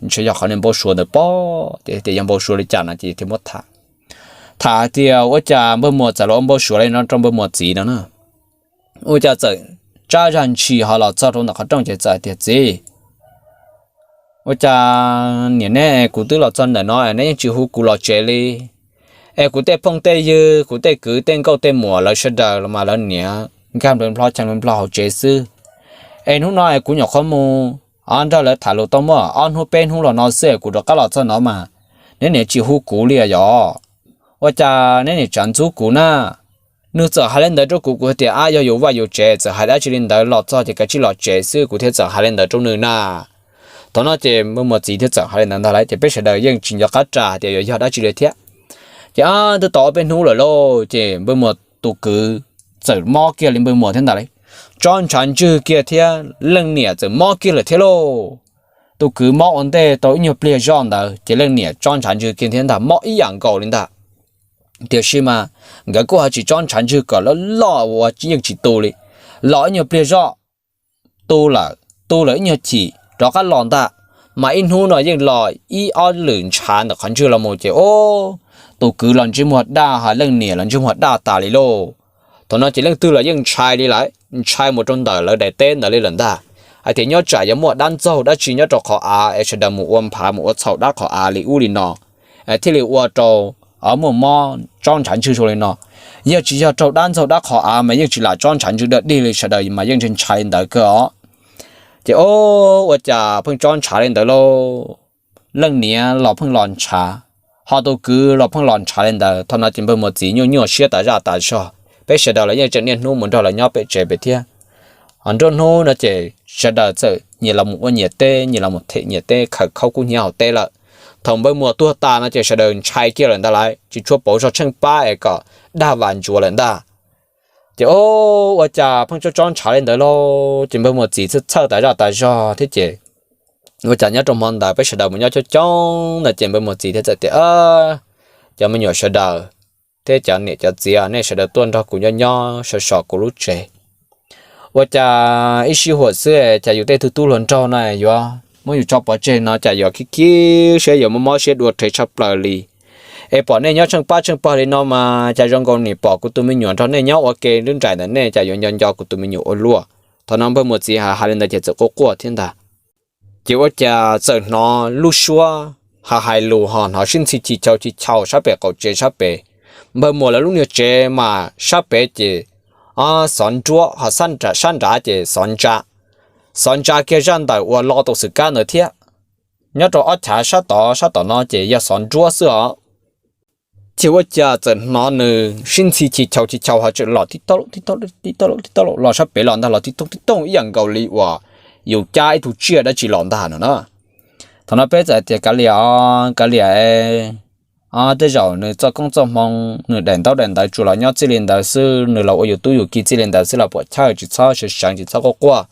Ntshe yog qhov niag npau suav ntawd pob. Ces tias yog npau suav li cas no ces thiaj muab tham. Tham hais tias ua cas npawg muas txawm los ua npau suav li no rau npawg muas txiv no na. Ua cas txawm tsab zag ntshis ho los txog rau ntawm qhov rooj ces txawm hais tias, Txiv, ua cas niam neb, kuv twb los txog ntawm no es neb yeej tsis hu kuv los tsev li? Es kuv tej phooj tej ywg, kuv tej kwv tej nkauj tej muam lawv sawv daws los mas lawv niam nkag nplo nplho cha nplo nplho hauv tsev xwb. Es hnub no es kuv nyuam qhuav mus nrog lawv tham lus tau muaj ob hnub peb hnub los no xwb es kuv rov qab los txog no mas neb niam tsis hu kuv li yog? Ua cas neb niam tsav ntxub kuv na? Nws txawm hais li ntawd rau kuv, kuv hais tias, Ab, yog yus vaj yus tsev, txawm hais dab tsi li ntawd, los txog ces kav tsij los tsev xwb, kuv thiaj txawm hais li ntawd rau nws na. Thaum no ces npawg muas txiv thiaj txawm hais li ntawd ntag lauj, ces peb sawv daws yeej tsis nco qab ras hais tias yuav yog dab tsi li thiab. Ces twb tau ob peb hnub lawm lauj, ces npawg muas tus kwv txawm mob kiag li npawg muas thiab ntag lauj. Tsob ntshav ntswg kiag thiab leej niam txawm mob kiag lawm thiab lauj. tus kwv mob ua ntej tau ib nyuag pliag zoj ntawd ces leej niam tsob ntshav ntswg kiag thiab ntag, mob ib yam nkaus li ntag. Tiam sis mas nkawd kuj ho tsis tsob ntshav ntswg kom loj loj uas yeej tsis tu li, los ib nyuag pliag zoj tu lawm, tu lawm ib nyuag chim rov qab los ntag. Mas ib hnub no yeej los ib ob lwm ntshav ntawm qhov ntswg los mus ces o, tus kwv los ntsej muag daj, ho leej niam los ntsej muag daj tas li lauj. Thaum no ces leej twg los yeej ntshai li lawm, ntshai mus rau ntawm lawv daim teb ntawd li lawm ntag, hais tias nyob tsam yuav muaj dab ntxaug dab tsi nyob rau qhov av es sawv daws mus ua nphav mus ua txhaum dab qhov av li ub li no, thiaj li ua rau muaj mob tsob ntshav ntswg zoo li no. Yog tsis yog raug dab ntxaug dab qhov av mas yeej tsis lam tsob ntshav ntswg dawb dig li, sawv daws mas yeej ntshai ntawd kawg os. Ces o, ua cas pheej tsob ntshav li ntawd lauj, leej niam los pheej los ntshav, ho tus kwv los pheej los ntshav li ntawd. Thaum no ces npawg Muas txiv nyuaj nyuaj siab tas zaj tas zog, peb sawv daws los yeej tseem niaj hnub mus nrog lawv nyob pem tsev pem thiab. Ho nruab hnub no ces sawv daws txawm nyias los mus ua nyias teb, nyias los mus them nyias teb, khaws khaub kub hnyiab hauv teb lawm. Thaum npawg Muas tuag tas no ces sawv daws ntshai kiag lawm ntag lauj, tsis tshua pauv zog tsheej pab es kom dag vas ntsuav lawm ntag. Ces o, ua cas pheej tsob tsob ntshav li ntawd lauj, ces npawg Muas txiv txhawj txhawj tas zaj tas zog thiab ces ua cas nyob rau hmo ntawd peb sawv daws mus nyob coob coob ntawd ces npawg Muas txiv thiaj txawm tias, cov me nyuam sawv daws thiab cov niam cov txiv, nej sawv daws tuaj nrog kuv nyob nyob so so kuv lub tsev. Ua cas ib sij huam xwb cas yus tej tug tub hluas nraug no yuav muab yus tso pov tseg no, cas yuav khib khib siab, yuav mob mob siab dua rhe tshaj plaws li. Es pom nej nyob tsheej pab tsheej pawg li no mas cas zoo nkaus nim pom kuv tus me nyuam nrog nej nyob ua ke lub nraim ntawm nej cas yuav nco nco kuv tus me nyuam ua luaj. Thaum no npawg Muas txiv hais hais li ntawd ces txawm quaj quaj thiab ntag. Ces ua cas txawm hnov lub suab hais hais lus ho hnov sib ntxhi chis chaus chis chaus sab pem qaum tsev sab pem. Npawg Muas lawv lub niag tsev mas sab pem ces xov nruab ho sab nrad ces xov ntsa, xov ntsa kiag zaj ntawm uas lo tau xwm kab ntawd thiab. Nyob rau ob chav sab tod sab tom no ces yog xov nruab xwb os. Ces ua cas txawm hnov nws sib ntxhi chis chaus chis chaus ho tseem los tib tauj tib tauj tib tauj tib tauj los sab pem los ntag, los tib tooj tib tooj ib yam nkaus li uas yus cab ib tug tsiaj dab tsi los ntag no na. Thaum no peb txawm tias kav liam os, kav liam, tej zaum nws txoj koob txoj hmoo nws daim ntaub daim ntawv tsuas los nyob txij li ntawd xwb, nws los ua yus tub yus ki txij li ntawd xwb los puam chawj, tsis txhob sawv seev tsis txhob quaj quaj.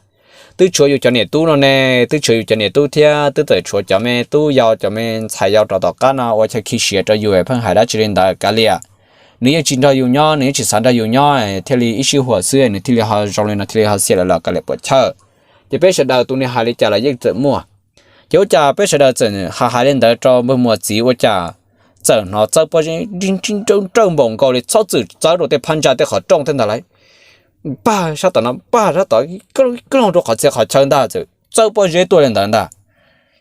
Twb tshuav yus cov niam tub no ne, twb tshuav yus cov niam tub thiab twb txawm tshuav cov me tub yau cov me ntxhais yau rov tom qab no ua chaw khi siav rau yus pheej hais dab tsi li ntawd kav liam. Nws yeej tsis nrog yus nyob, nws yeej tsis xav nrog yus nyob, thiaj li ib sij huam xwb nws thiaj li ho zoo li no thiaj li ho xiam lawm los kav liam puam chawj. Ces peb sawv daws tus niag hais li cas los yeej txawm muaj. Ces ua cas peb sawv daws txawm hais hais li ntawd rau npawg Muas txiv ua cas txawm hnov txawb pob zeb nrawj npaum nkaus li txhob txwm txawb rau tej phab ntsa tej qhov rooj tej ntag lauj. Npag sab tom no npag sab tod, koj loog rau qhov txhia qhov chaw ntag txawm txawb pob zeb tuaj li ntawd ntag.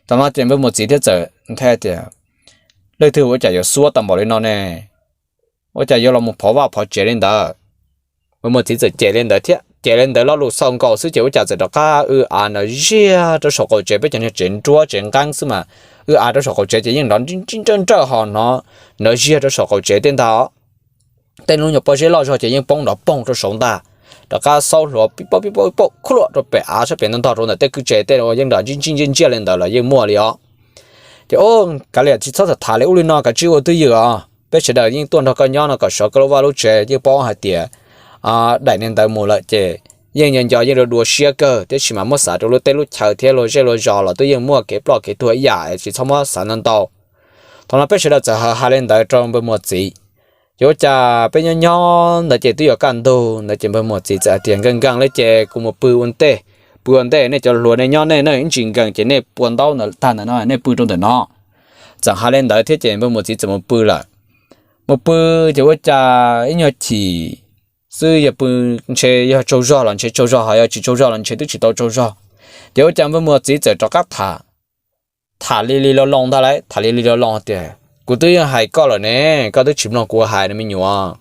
Thaum no ces npawg Muas txiv thiaj txawm nthe tias, leej twg ua cas yuav xuab tau npaum li no ne? Ua cas yuav los mus phov vaj phov tsev li ntawd? Npawg Muas txiv txawm cem li ntawd thiab, cem li ntawd lo lus xaus nkaus xwb ces ua cas txawm rov qab w av nrov ziag rau saum qaum tsev, peb cov niag tsev nruab tsev nqeeb xwb mas, w av rau saum qaum tsev ces yeej nrov nrawj nrawj ho hnov nrov ziag rau saum qaum tsev tej ntag. Tej lub nyuag pob zeb loj zog ces yeej poob nrov poog rau saud ntag, rov qab xaub hluav pib paub pib paub pib paub khuj luam rau pem av sab pem ntog ntog rau ntawm tej kwj tse tej yeej nrov ntsiaj ntsiaj ntsiaj li ntawd los yeej muaj li os. Ces kav liam tsis txhob tham li ub li no, kav tsij ua twj ywm os, peb sawv daws yeej tuaj nrog koj nyob no kom sov koj lub vaj lub tsev, yeej paub hais tias daim niag ntawd mus lawm ces yeej nco nco yeej dua dua siab kawg, tiam sis mas muab xav rau lub teb lub chaw thiab luag zej luag zos los twb yeej muaj kev ploj kev tuag ib yam, tsis txhob muab xav ntau ntau. Thaum no peb sawv daws txawm hais li ntawd rau npawg Muas txiv. Ces ua cas peb nyob nyob ntawd ces twb yuav kaj ntug ntawd ces npawg Muas txiv txawm hais tias, nkees nkees li ces kuv mus pw ua ntej, pw ua ntej, nej cov hluas nej nyob nej ib ntsis nkees ces nej pua ntaub ntawd tag ntawm no nej pw rau ntawm no. Txawm hais li ntawd thiab ces npawg Muas txiv txawm mus pw lawm. Mus pw ces ua cas ib nyuag chim xwb yog pw, ntshe yog tsaug zog los ntshe tsaug zog, ho yog tsis tsaug zog los ntshe twb tsis tau tsaug zog. Ces ua cas npawg Muas txiv txawm rov qab tham, tham li li lo loo ntag lauj, tham li li lo loo tias, kuv twb yeej hais koj lawm ne, koj twb tsis mloog kuv hais no me nyuam.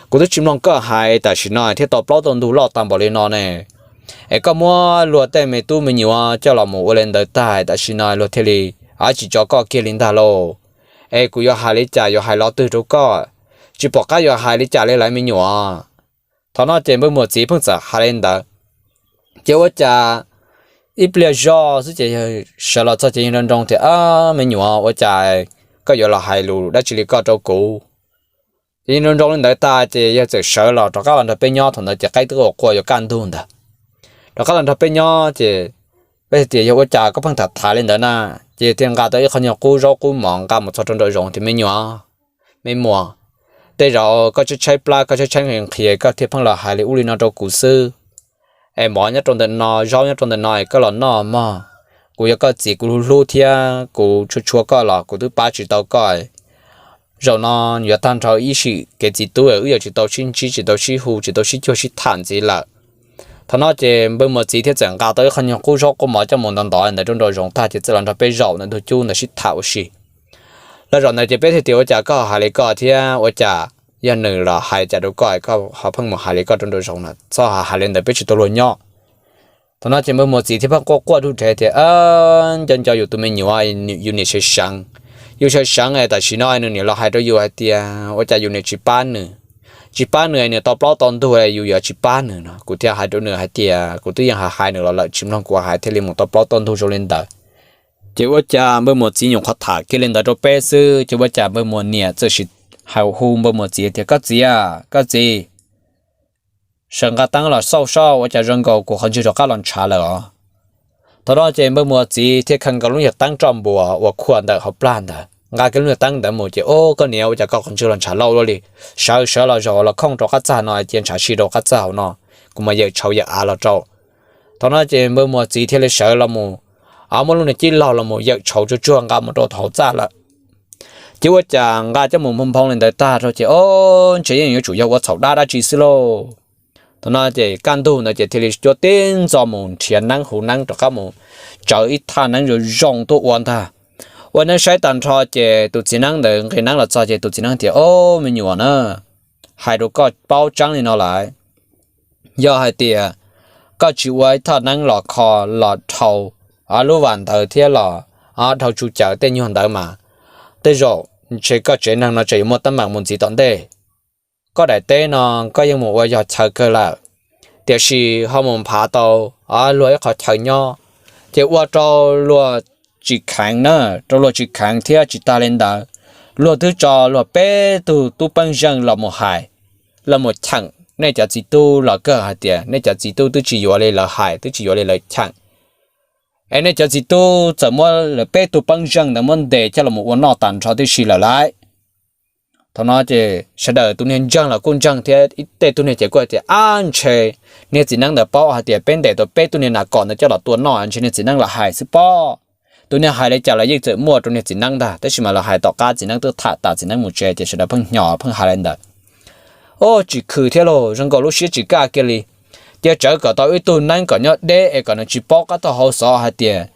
Kuv twb tsis mloog koj hais, tam sim no thiaj tau plaub tau ntug loj tag npaum li no ne. Es koj muab luag tej me tub me nyuam coj los mus ua li ntawd tag, tam sim no luag thiaj li tsis tso koj kiag li ntag lauj. Es kuv yuav hais li cas yuav hais lo twg rau koj, tsis pom qab yuav hais li cas li lawm me nyuam. Thaum no ces npawg Muas txiv pheej txawm hais li ntawd. Ces ua cas ib pliag zog xwb ces sawv los txog ces yeej nroo nroo tias, me nyuam, ua cas koj yuav los hais lus dab tsi li koj rau kuv? Ces yeej nroo nroo li ntawd tas ces yawg txawm sawv los rov qab los nrog peb nyob, thaum ntawd ces qaib twb ua qua yuav kaj ntug ntag. Rov qab los nrog peb nyob ces Peb tias yog ua cas koj pheej tham tham li ntawd na? Ces thiaj nqa tau ib qho nyuag qub zaub qub mov nqa mus txog rau nraum zoov tias, Me nyuam, me muam, tej zaum koj tshaib tshaib plab, koj tshaib tshaib nqhis nqhis koj thiaj pheej los hais li ub li no rau kuv xwb. Es mov nyob rau ntawm no, zaub nyob rau ntawm no es koj los noj mog. Kuv yog koj txiv, kuv hlub hlub thiab kuv tshua tshua koj los kuv twb pab tsis tau koj. Zaum no yuav tag nrho ib sim kev txiv tub, wb yuav tsis tau sib ntsib, tsis tau sib hu, tsis tau sib cuag sib tham ntxiv lawm. Thaum no ces npawg Muas txiv thiaj txawm nqa tau ib qho nyuag qub zaub qub mov coj mus ntov ntov ntawd rau nraum zoov tag ces txawm los nrog peb zaum ntawm ntug cub ntawd sib tham ua si. Los zaum ntawd ces peb thiaj tias, Ua cas koj ho hais li koj thiab? Ua cas yog nws los hais cas rau koj, koj ho pheej mus hais li koj rau nraum zoov na? Txhob hais li ntawd, peb tsis tau luag nyob. Thaum no ces npawg Muas txiv thiaj pheej quaj quaj rub rhe tias, Nco nco yus tus me nyuam, yus niam sawv seev, yus sawv seev es tam sim no nws niam los hais rau yus hais tias ua cas yus niam tsis pab nws, tsis pab nws, nws tau plaub tau ntug yus yuav tsis pab nws no. Kuv thiaj hais rau nws hais tias kuv twb yeej hais hais nws los lawm, tsis mloog kuv hais thiaj li mus tau plaub tau ntug zoo li ntawd. Ces ua cas npawg Muas txiv nyuam qhuav tham kiag li ntawd rau peb xwb ces ua cas npawg Muas niam txawm sim hais hu npawg Muas txiv tias, Koj txiv a, koj txiv, sawv nqa teeb los xauj soj, ua cas zoo nkaus kuv qhov ntswg rov qab los ntshav lawm os. Thaum no ces npawg Muas txiv thiaj khaws nkaus lub nyuag teeb roj npuas uas khuam ntawm hauv plag ntawd, nqa kiag lub nyuag teeb ntawd mus ces, Ub, koj niam, ua cas koj qhov ntswg los ntshav lauj ua luaj li? Sawv sawv los zaum los khooj rau qab txaj no cia ntshav si rau qab txaj hauv no, kuv mam yawm tshauv yawm av los rau. Thaum no ces npawg Muas txiv thiaj li sawv los mus, muab lub niag cib laug los mus yawm tshauv tsuag tsuag nqa mus rau hauv txaj lawm. Ces ua cas nqa coj mus nphoo nphoo li ntawd tag rau ces, Ob, ntshe yeej yuav tsum yog ua txhaum dab dab tsi xwb lauj. Thaum no ces kaj ntug ntawd ces thiaj li cuab tib ntxo mus nrhiav neeb huv neeb rov qab mus tsawv ib thaj neeb zoo zoo tuaj ua ntag. Ua neeb saib tag nrho ces tus txiv neeb ntawd nqis neeb los txog ces tus txiv neeb tias, Ob, me nyuam na, hais rau koj paub tseeb li no lawm, yog hais tias koj tsis ua ib thaj neeb los kho los dhau lub vas ntawd thiab los dhau tsu cawv tej nyuag ntawd mas, tej zaum ntshe koj tsev neeg no tseem yuav muaj teeb meem mus ntxiv tom ntej. Koj daim teb no koj yeej mus ua yog chaw kawg lawm, tiam sis ho mus nphav tau luag ib qho chaw nyob, ces ua rau luag tsis kheev na, rau luag tsis kheev thiab tsis tas li ntawd, luag twb tso luag peb tug tub peeb zeej los mus hais, los mus cheem nej cov txiv tub los kawg hais tias nej cov txiv tub twb tsis yuav li lawv hais, twb tsis yuav li lawv cheem. Es nej cov txiv tub txawm muab lawv peb tug peeb zeej ntawd muab ntes coj los ua noj tag nrho tib si lawm lauj. Thaum no ces sawv daws tus niag ntseeg los kuj ntseeg thiab ib tej tug niag ces kuj hais tias, Ab, ntshe niag txiv neeb ntawd paub hais tias peb ntes tau peb tug niag nas kom ntawd coj los tua noj, ntshe niag txiv neeb los hais xwb pob. Tus niag hais li cas los yeej txawm muaj rau niag txiv neeb ntag, tab sis mas los hais tom qab txiv neeb twb tham tas txiv neeb mus tsev ces sawv daws pheej hnyo pheej hais li ntawd. Ub, tsis khw thiab lauj, zoo nkaus lub siab tsis kaj kiag li. Cia tsawv kom tau ib tug neeb kom nyob deb es kom nws tsis paub qab tag hauv xov hais tias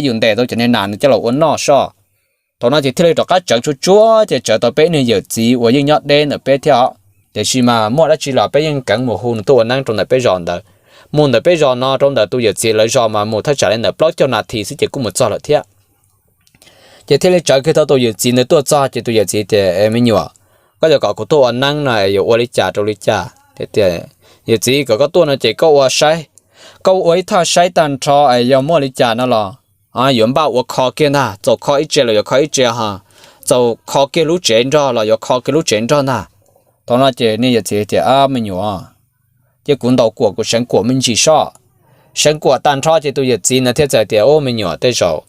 yus ntes tau cov niag nas nws coj los ua noj soj. Thaum no ces thiaj li rov qab tsawv tsuag tsuag ces tsawv tau peb niag yawm txiv uas yeej nyob deb ntawm peb thiab os. Tiam sis mas muaj dab tsi los peb yeej keev mus hu nws tuaj ua neeb rau ntawm peb zos ntawd. Mus ntawm peb zos no rau ntawm tus yawm txiv lawv zos mas mus thaj tsam li ntawm plaub caug nas this xwb ces kuj mus txog lawm thiab. Ces thiaj li tsawv kiag tau tus yawm txiv ntawd tuaj txog ces tus yawm txiv tias, Me nyuam, koj yuav kom kuv tuaj ua neeb no es yuav ua li cas rau li cas? Yawm txiv kom koj tuaj no ces koj ua saib, koj ua ib thaj saib tag nrho es yog muaj li cas no los yuav npaj ua kho kiag ntag, txaus kho ib tse los yuav kho ib tse ho, txaus kho kiag lub tsev nrog los yuav kho kiag lub tsev nrog ntag. Thaum no ces niag yawm txiv tias, Me nyuam, cia kuv ntaus kuam kuv seev kuam me ntsis soj. Seev kuam tag nrho ces tus yawm txiv no thiaj txawm tias, Ub, me nyuam, tej zaum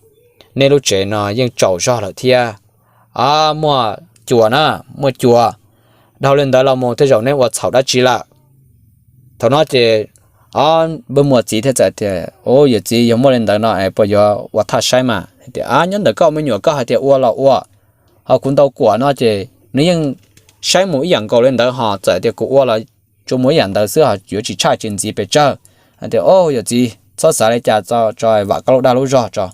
nej lub tsev no yeej tsaus zog lawm thiab, muaj cua na, muaj cua, dhau li ntawd los mus tej zaum nej ua txhaum dab tsi lawm. Thaum no ces npawg Muas txiv thiaj txawm tias, Ub, yawm txiv, yog muaj li ntawd no es puas yuav ua thaj saib mas? Tias, Nyob ntawm koj me nyuam, koj hais tias ua los ua, ho kuv ntaus kuam no ces nws yeej saib mus ib yam nkaus li ntawd ho, txawm tias kuv ua los tsuas mus ib yam ntawd xwb ho yuav tsis tshaj tsis ntxiv pes tsawg. Hais tias, Ub, yawm txiv, txhob xav li cas tso, vam koj lub dag lub zog tso,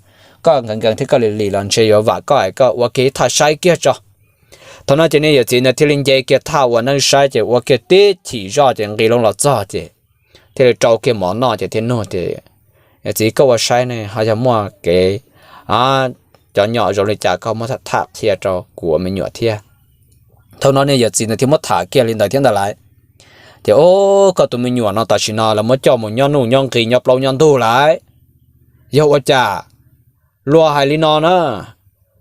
koj nkees nkees thiab koj lim lim los ntshe yuav vam koj es koj ua kiag ib thaj saib kiag tso. Thaum no ces niag yawm txiv ntawd thiaj li nce kiag thaj ua neeb saib ces ua kiag tib chim zoj ces nqis loo los txog ces thiaj li rau kiag mov noj ces thiaj nug tias, Yawm txiv, koj ua saib ne ho yog muaj kev cov nyom zoo li cas koj muab tham qhia rau kuv ua me nyuam thiab. Thaum no niag yawm txiv ntawd thiaj muab tham kiag li ntawd thiab ntag lauj. Tias, Ub, koj tus me nyuam no tam sim no lawv muab coj mus nyob nuj nyob nqi nyob plaub nyob ntug lauj. Yog ua cas luag hais li no na,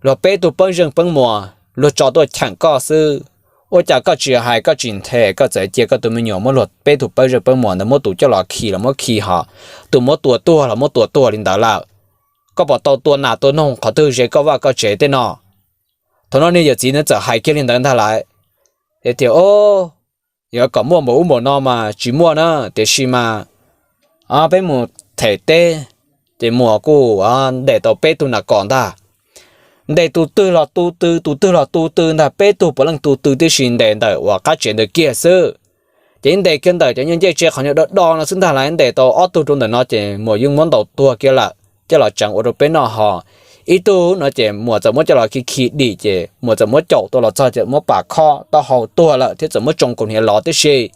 luag peb tug peeb zeej peeb muas luag tso tuaj cheem koj xwb, ua cas koj tsis hais koj tsis nthe, koj txawm cia koj tus me nyuam muab luag peb tug peeb zeej peeb muas ntawd muab tus coj los khi los muab khi ho, tus muab tua tuag los muab tua tuag li ntawd lawm. koj puas tau tua nas tua noog qhov twg ze koj vaj koj tsev tej no? Thaum no niag yawm txiv ntawd txawm hais kiag li ntawd ntag lawm, es tias, Au, yog kom muaj npaum ub npaum no mas tsis muaj na, tiam sis mas peb mus them teb, ces muam kuj ntes tau peb tug nas kos ntag. Ntes tus twg los tu tw, tus twg los tu tw ntag, peb tug puav leej tu tw tib si, ntes ntawm uas qab tsev ntawd kiag xwb. Ces ntes kiag ntawm cov nyuag ncej tsev qhov nyuag do do no xwb ntag lawm, ntes tau ob tug rau ntawm no ces muam yeej muab ntaus tuag kiag lawm, coj los tseev ua rau peb noj ho. Ib tug no ces muam txawm muab coj los khi khi dim, ces muam txawm muab caum tua los txog ces muab pam khob taub hau tuag lawm thiab txawm muab tsoo kaus hniav lov tib si.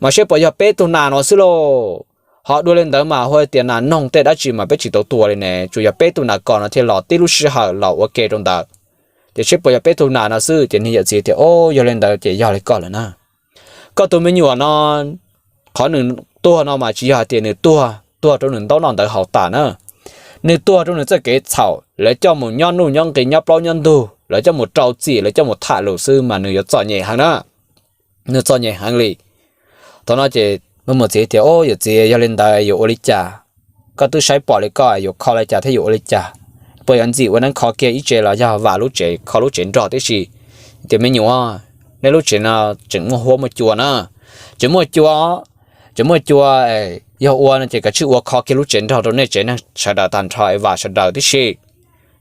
Mas seb puas yog peb tug nas no xwb lauj? Ho dua li ntawd mas hu tias nas noog tej dab tsi mas peb tsis tau tua li ne, tsuas yog peb tug nas kos no thiaj los tib lub sij hawm los ua ke rau ntawd. Ces seb puas yog peb tug nas no xwb. Ces niag yawm txiv tias, Au, yog li ntawd ces yog li koj lawm na. Koj tus me nyuam no, qhov nws tuag no mas tsis yog hais tias nws tuag tuag rau nws ntaub noj ntawv haus tas na. Nws tuag rau nws txoj kev txhaum, lawv coj mus nyob nuj nyob nqi, nyob plaub nyob ntug, lawv coj mus rau txim, lawv coj mus tham lus xwb mas nws yuav txom nyem heev na. Nws txom nyem heev li. Thaum no ces npawg muam txiv tias, Au, yawm txiv, yog li ntawd yuav ua li cas? Koj twb saib pom li koj, yuav kho li cas thiab yuav ua li cas? Puas yuav ntxim ua neeb kho kiag ib tsev los yog vam lub tsev kho lub tsev nrog tib si? Tias, Me nyuam, nej lub tsev no tseem muaj huab muaj cua na, tseem muaj cua, tseem muaj cua. Yog ua no ces kav tsij ua kho kiag lub tsev nrog rau nej tsev neeg sawv daws tag nrho es vam sawv daws tib si.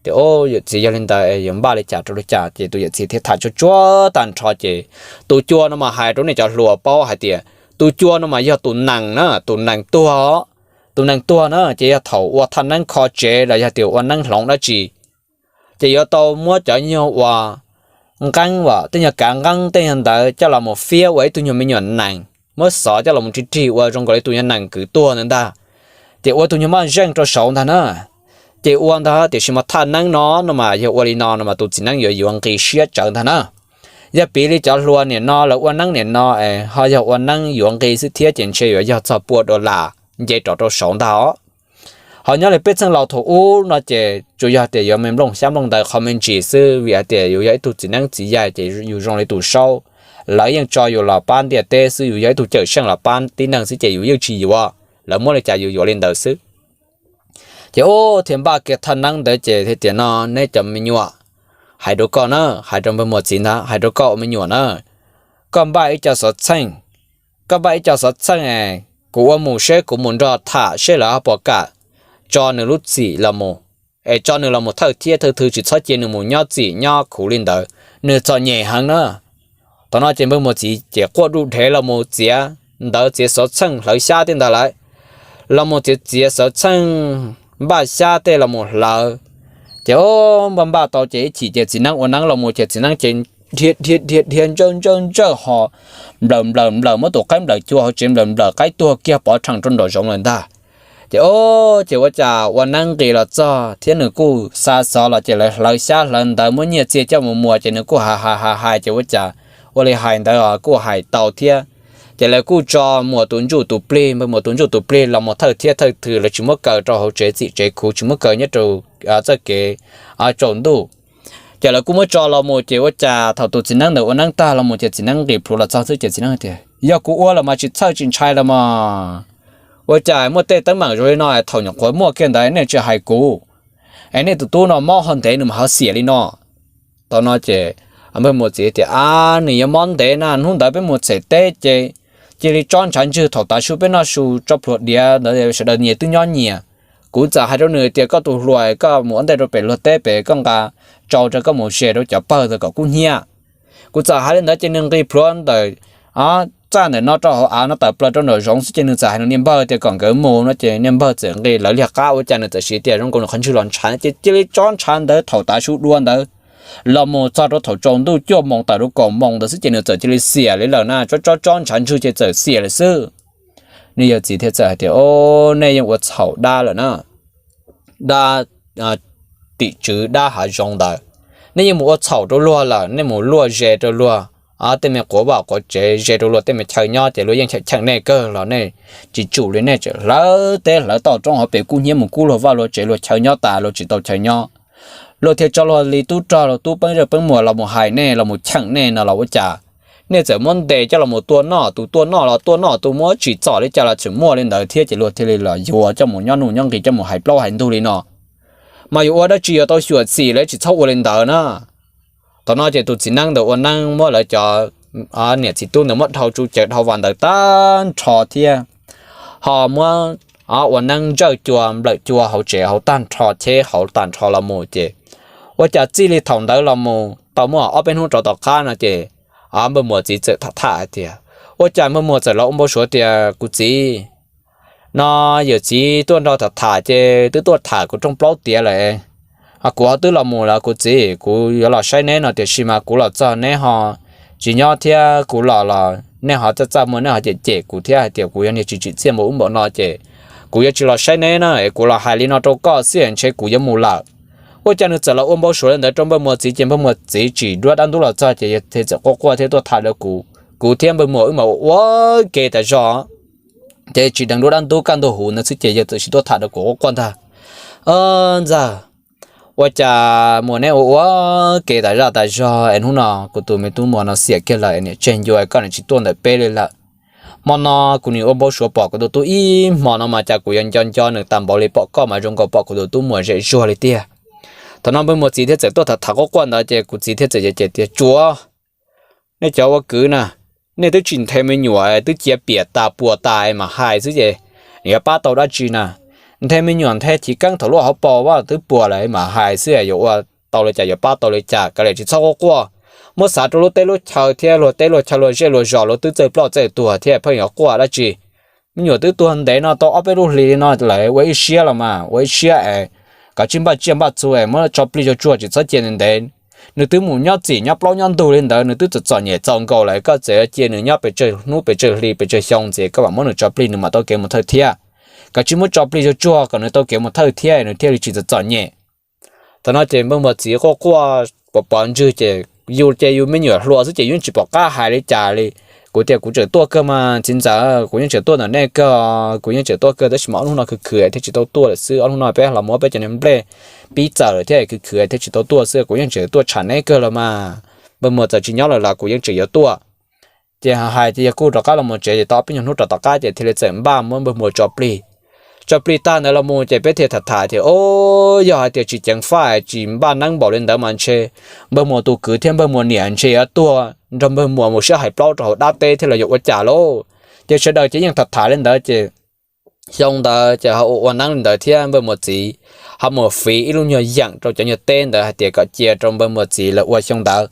Tias, Au, yawm txiv, yog li ntawd yuav npaj li cas rau li cas? Ces tus yawm txiv thiaj tham tsuag tsuag tag nrho ces tus cua no mas hais rau nej cov hluas paub hais tias tus cua no mas yog tus nees na, tus nees tuag. Tus nees tuag na ces yog thaum ua thaj neeb kho tsev los yog tias ua neeb hloov dab tsi, ces yuav tau muab cov nyuag uas nqeeb, tej nyuag kav nqeeb tej nyuag ntawd coj los mus fiab ua ib tug nyuag me nyuam nees, muab xov coj los mus rig rig ua zoo nkaus li tus nyuag nees kwv tuag ntawd ntag. Ces ua tus nyuag maj zeej rau saud ntag na. Ces ua ntag, tiam sis mas thaj neeb no no mas yog ua li no no mas tus txiv neeb yuav yuav nqi siab tsawv ntag na. Yog piv li cov hluas niam no lawv ua neeb niam no es ho yog ua neeb yuav nqi xwb thiab ces ntshe yuav yog txog pua dollar nce rov rau saud ntag os. Ho nyob li peb txheej laus thaum ub no ces tsuas yog tias yuav me nplooj xyab nplooj ntawv qhov me ntsis xwb, vim hais tias yus yog ib tug txiv neeb txiv yaig ces yus zoo li tus saub, lawv yeej tso yus los pab ntiaj teb xwb, yus yog ib tug cawm seej los pab tib neeg xwb ces yus yeej tsis yuav, lawv muab li cas yus yuav li ntawd xwb. Ces ub thiaj npaj kiag thaj neeb ntawd ces thiaj tias, No neb cov me nyuam, hais rau koj na, hais rau npawg muam txiv ntag, hais rau koj ua me nyuam na, koj npaj ib co xov txheej, koj npaj ib co xov txheej es kuv ua mus seb kuv mus nrog tham seb lawv ho puas kam tso nws lub txim los mus, es tso nws los mus thawj thiab thawj thw, tsis txhob cia nws mus nyob txim nyob khuv li ntawd, nws txom nyem heev na. Thaum no ces npawg muam txiv ces quaj duj dhev los mus txiav ntawv txiav xov txheej hlawv xyab tej ntag lawm, los mus txiav txiav xov txheej npaj xyab tej los mus hlawv. Ces ub npaj npaj tau ces ib chim ces txiv neeb ua neeb los mus ces txiv neeb ces dhia dhia dhia dhia ntsawj ntsawj ntsawj ho nplawm nplawm nplawm muab tus qaib nplawm cua hauv tsev nplawm nplawm qaib tuag kiag pov rhees rau nraum zoov lawm ntag. Ces ub ces ua cas ua neeb nqis los txog thiab nws kuj xa xov los ces lawv hlawv xyab hlawv ntawv muab nyiaj txiag coj mus muas ces nws kuj hais hais hais hais ces ua cas ua li hais ntawd kuj hais tau thiab. Ces lawv kuj tso muas tus ntsuj tus plig, npawg muas tus ntsuj tus plig los mus thawj thiab thawj thw, lawv tsis muab kaw rau hauv tsev txim tsev khuv, tsis muab kaw nyob rau txoj kev tsaus ntuj. Ces lawv kuj muab tso los mus ces ua cas thaum tus txiv neeb ntawd ua neeb tag los mus ces txiv neeb nqis plhuav los txog xwb ces txiv neeb tias, Yog kuv ua los mas tsis txhawj tsis ntshai los mas. Ua cas muaj tej teeb meem zoo li no es thaum nyuam qhuav muaj kiag ntawd nej tsis hais kuv, es nej tus tub no mob ho ntev nws mas ho xiam li no. Thaum no ces npawg muas txiv tias, Ab, nws yuav mob ntev na, hnub ntawd peb mus txhem teb ces cia li tsob ntshav ntswg, thaum tav su peb noj su tso plhuav diav ntawd sawv daws nyias twb nyob nyias. Kuv txawm hais rau nws tias, Koj tus hluas, koj mus ua ntej rau pem luag teb pem, koj nqa tsau rau koj mus ze rau cov pawg ntawd kom kub hnyiab. Kuv txawm hais li ntawd ces nws nqis plhuav ntawm txaj ntawm no rau hauv av no tawm plaws rau nraum zoov xwb ces nws txawm hais nws niag npawg tias kom nkawd mus no ces niag npawg txawm nqis lawv liag qab, ua cas nws txawm siv tias zoo nkaus nws qhov ntswg los ntshav ces cia li tsob ntshav ntawd thaum tav su dua ntawd los mus txog rau thaum tsaus ntuj cuaj moos tawm rau kaum moos ntawd xwb ces nws txawm cia li xiam li lawm na, tsob tsob tsob ntshav ntswg ces txawm xiam lawm xwb. Nws yawm txiv thiaj txawm hais tias, Au, nej yeej ua txhaum dab lawm na, dab tim tswv dab hav zoov ntawd. Nej yeej mus ua txhaum rau luag lawm, nej mus luaj ze rau luag tej me quav vaj quav tsev, ze rau luag tej me chaw nyob ces luag yeej cheem cheem nej kawg los nej tsis tsum li, nej tseem hlawv teb hlawv toj roob hauv pes kub hnyiab mus kub luag vaj luag tsev luag chaw nyob tas luag tsis tau chaw nyob. Luag thiaj tso luag li tub rog luag tub peeb zej peeb muas los mus hais nej los mus cheem nej no los ua cas nej txawm muab ntes coj los mus tua noj, tus tua noj los tua noj, tus muab tsim txom li cas los tseem muaj li ntawd thiab ces luag thiaj li los yuav coj mus nyob nuj nyob nqis coj mus hais plaub hais ntug li no. Mas yuav ua dab tsi yuav tau xyuam xim lawv tsis txhob ua li ntawd na. Thaum no ces tus txiv neeb ntawd ua neeb muab lawv cov niam txiv tub ntawd muab dhau tsuj cawv dhau vas ntawd tag nrho thiab, ho muab ua neeb ntsawj cua nplawm cua hauv tsev hauv tag nrho cheb hauv tag nrho los mus ces ua cas txij li thaum ntawd los mus tau muaj ob peb hnub rau tom qab no ces npawg Muas txiv txawm tham tham hais tias, ua cas npawg Muas txawm los ua npau suav tias kuv txiv no, yawm txiv tuaj nrog tham tham ces twb tuaj tham kuv rooj plaub tiav lawm. Kuv ho twb los mus lawm kuv txiv, kuv yuav los saib neb no tiam sis mas kuv los txog neb ho tsis nyob thiab kuv los los neb ho txaj txaj muag, neb ho cem cem kuv thiab hais tias kuv yog niag tsis tsim txiaj npaum ub npaum no ces kuv yuav tsis los saib neb na es kuv los hais li no rau koj xwb ntshe kuv yuav mus lawm. Ua cas nws txawm los ua npau suav li ntawd rau npawg Muas txiv ces npawg Muas txiv tsim duab dab ntub los txog ces yawg thiaj txawm quaj quaj thiab tuaj tham rau kuv. Kuv thiab npawg Muas wb mas ua ua ke tas zog, ces tsis deev duab dab ntub kaj ntug huv ntawd xwb ces yawg txawm sis tuaj tham rau kuv quaj quaj ntag. Ntxawg, ua cas Muas neb ua ua ke tas zaj tas zog es hnub no kuv tus me tub Muas no xiam kiag lawm es niam tseg ncua koj niam tsis tuaj ntawm peb li lawm. Hmo no kuv nim ua npau suav pom kuv tus tub ib hmo no mas cas kuv yuav nco nco nws tas npaum li pom koj mas zoo nkaus pom kuv tus tub Muas zem zuag li tiag. Thaum no npawg Muas txiv thiaj txawm tuaj tham tham quaj quaj ntawd ces kuv txiv thiaj txawm cem tias, tsuav, nej cov ua kwv na, nej twb tsis nthe me nyuam twb cia piam tas puas tas es mam hais xwb ces nws yuav pab tau dab tsi na? Nthe me nyuam nthe chiv keeb thaum luaj hauv paus vaj twb puas lawm mam hais xwb yuav ua tau li cas yuav pab tau li cas, kav liam tsis txhob quaj quaj. Muab xav rau lub teb lub chaw thiab luag teb luag chaw luag zej luag zos luag twb txawj ploj txawj tuag thiab pheej yuav quaj dab tsi? Me nyuam twb tuag ntev no tau ob peb lub hlis li no lawm ua ib siab los mas ua ib siab es kav tsij npaj tsiaj npaj txhu es muab tso plig zuag tsuag tsis txhob cia ntev ntev. Nws twb mus nyob txim nyob plaub nyob ntug li ntawd nws twb txom txom nyem txaus nkaus lawm koj txawm cia nws nyob pes tsawg hnub pes tsawg hli pes tsawg xyoo ntxiv koj mam muab nws tso plig nws mam tau kev mus thawj thiab. Kav tsij muab tso plig zuag tsuag kom nws tau kev mus thawj thiab nws thiaj li tsis txom txom nyem. Thaum no ces npawg Muas txiv quaj quaj pov pov ntswg ces yus ces yus me nyuam hluas xwb ces yus yeej tsis pom qab hais li cas li. Kuv tias kuv tseem tuaj kawg mas txiv ntxawm, kuv yeej tseem tuaj ntawm nej kawg, kuv yeej tseem tuaj kawg tab sis mas ob hnub no khwv khwv thiaj tsis tau tuaj lawm xwb, ob hnub no peb los muab peb cov niag nplej pib txawm thiab khwv khwv thiaj tsis tau tuaj xwb, kuv yeej tseem tuaj tsham neb kawg los mas. Npawg Muas txawm tsis nyob lawm los kuv yeej tseem yuav tuaj. Ces hais ces yog kuj rov qab los mus tsev ces tau ob peb nyuag hnub rau tom qab ces thiaj li txawm npaj muab npawg Muas tso plig. Tso plig tag ntawd los mus ces peb thiaj tham tham tias, o, yog hais tias tsis ceev faj tsis npaj neeb npaum li ntawd mas ntshe npawg Muas tus kwv thiab npawg Muas niam ntshe yuav tuag nrog npawg Muas mus sib hais plaub rau hauv dab teb thiab los yuav ua cas lauj. Ces sawv daws ces yeej tham tham li ntawd ces xyoo ntawd ces ho ua ua neeb li ntawd thiab npawg Muas txiv ho mus fiv ib lub nyuag yeem rau cov nyuag teb ntawd hais tias kom cia rau npawg Muas txiv lawv ua xyoo ntawd.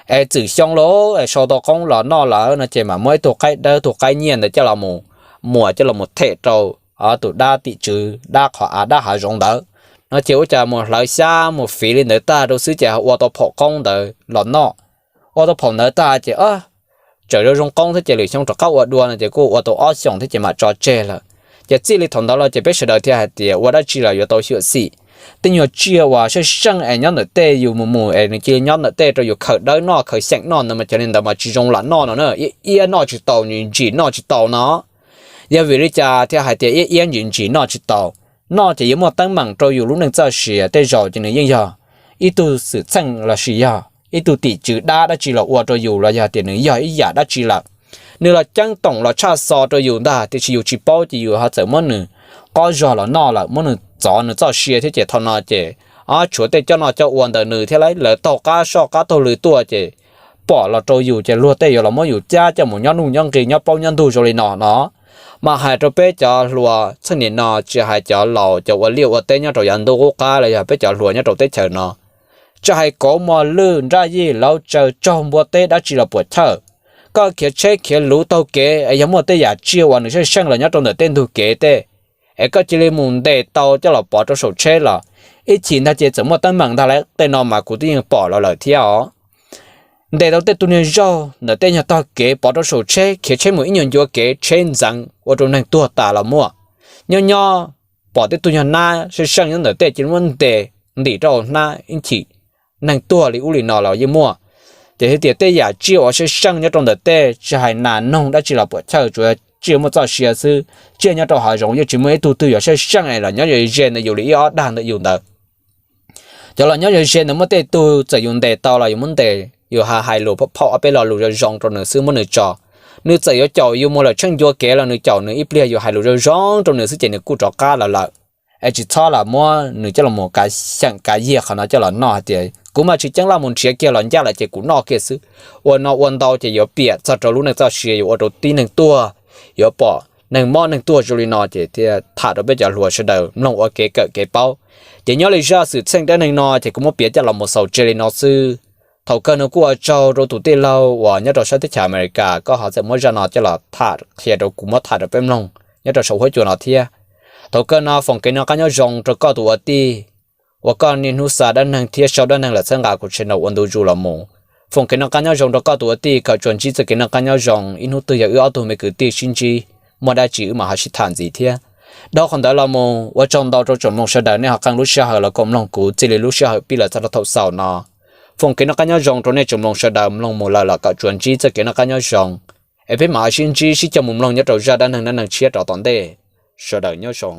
Es txwm xyoo lauj es sau tau qoob los noj lawm no ces mam muab ib tug qaib dawb tug qaib nyiaj ntawd coj los mus, muas coj los mus them rau tus dab tim tswv dab qhov av dab hav zoov ntawd no ces ua cas mus hlawv xyab mus fiv li ntawd tag rau xwb ces ho ua tau phaum qoob ntawd los noj. Ua tau phaum ntawd tag ces tsawm zoo zoo qoob thiab ces lwm xyoo rov qab ua dua no ces kuj ua tau ob xyoos thiab ces mam tso tseg lawm. Ces txij li thaum ntawd los ces peb sawv daws thiaj hais tias ua dab tsi los yuav tau xyuam xim. Tej nyuag tsiaj uas seej seej es nyob ntawm tej yus mus mus es nws cia li nyob ntawm tej rau yus khaws dawb noj khaws xyeem noj ntawd mas cov li ntawd mas tsis zoo lam noj no na, iab iab noj tsis tau, ntsim ntsim noj tsis tau no. Yog vim li cas thiaj hais tias iab iab ntsim ntsim noj tsis tau? Noj ces yuav muaj teeb meem rau yus lub neej txoj sia, tej zaum ces nws yeej yog ib tug xwm txheej lossis yog ib tug tim tswv dab dab tsi los ua rau yus los yog tias nws yog ib yam dab tsi lawm. Nws los ceeb toom los tshaj xo rau yus ntag tiam sis yus tsis paub ces yus ho txawm muab nws qob zog los noj lawm, muab nws txov nws txoj sia thiab ces thaum no ces tshuav tej coj noj coj ua ntawm nws thiab lawv taug qab soj qab taug lw tuaj ces pom los rau yus ces luag tej yuav los muab yus cab coj mus nyob nuj nyob nqi nyob plaub nyob ntug zoo li no no. Mas hais rau peb cov hluas txheej niam no tsis hais cov laus cov ua liaj ua teb nyob rau yav ntuj qub qab los yog peb cov hluas nyob rau teb chaws no, tsis hais kauv mos lwj nraj yij lauv tsaws tsaug npua teb dab tsi los puam chawj, koj khiav tsheb khiav luv taug kev es yog muaj tej yam tsiaj uas nws seej seej los nyob rau ntawm tej ntug kev tej, es koj cia li mus ntes tau coj los pov rau saum tsheb los ib chim ntag ces txawm muaj teeb meem ntag lauj. Tej no mas kuv twb yeej pom los lawm thiab os. Ntes tau tej tug niag zaug ntawm tej nyuag tog kev pov rau saum tsheb khiav tsheb mus ib nyuag ncua kev tsheb ntxeev ua rau neeg tuag tas los muaj. Nyob nyob pom tej tug nyuag nab seej seej nyob ntawm tej cia li muab ntes ntim rau hnab ib chim neeg tuag li ub li no los yeej muaj. Ces hais tias tej yam tsiaj uas seej seej nyob rau ntawm tej tsis hais nas noog dab tsi los puam chawj tsuas tsiaj muaj txoj sia xwb, tsiaj nyob rau hav zoov yeej tsis muaj ib tug twg yuav seej seej es los nyob ze ze ntawm yus li ib ob dag ntawm yus ntawd. Cov los nyob ze ze ntawd muaj tej tug txawm yus ntes tau los yus muab ntes yus ha hais lus phauj phauj ob peb lo lus zoo zoo rau nws xwb muab nws tso. Nws txawm yuav caum yus mus lawm tsheej ncua kev los nws caum nws ib pliag yus hais lus zoo zoo rau nws xwb ces nws kuj rov qab los lawm. es tsis txhob lam muab nws coj los kav xyeem kav yiag qhov no coj los noj hais tias kuv mas tsis ceeb laj mus nrhiav kiag los ncaj lawm ces kuv noj kiag xwb. Ua no ua ntau ces yuav piam txog rau lub neej txoj sia, yuav ua rau tib neeg tuag, yuav pom neeg mob neeg tuag zoo li no ces thiaj tham rau peb cov hluas sawv daws mloog ua kev kawm kev paub. Ces nyob li zaj xwm txheej dab neeg no ces kuv muab piav coj los mus xaus tseg li no xwb. Thaum kawg no kuj ua tsaug rau tus tij laug uas nyob rau sab teb chaws Amelikas, koj ho txawm muab zaj no coj los tham qhia rau kuv muab tham rau peb mloog nyob rau saum huab cua no thiab. Thaum kawg no foom kev noj qab nyob zoo rau koj tus ua tij uas koj niaj hnub xa dab neeg thiab sau dab neeg lawm txhawb nqa kuv channel ua ntu zus los mus. Foom kev noj qab nyob zoo rau koj tus ua tij, kom tsuas ntsib txoj kev noj qab nyob zoo, ib hnub twg yog wb ob tug me kwv tij sib ntsib, muaj dab tsi wb mam ho sib tham ntxiv thiab. Dhau qhov ntawd los mus, ua tsaug ntau rau tsoom mloog sawv daws nej ho qee lub sij hawm los koom mloog kuv txij li lub sij hawm pib lawm txog rau thaum xaus no. Foom kev noj qab nyob zoo rau nej tsoom mloog sawv daws mloog mus lawm los kom tsuas ntsib txoj kev noj qab nyob zoo, es peb mam ho sib ntsib sib coj mus mloog nyob rau zaj dab neeg dab neeg tshiab rov tom ntej. Sawv daws nyob zoo.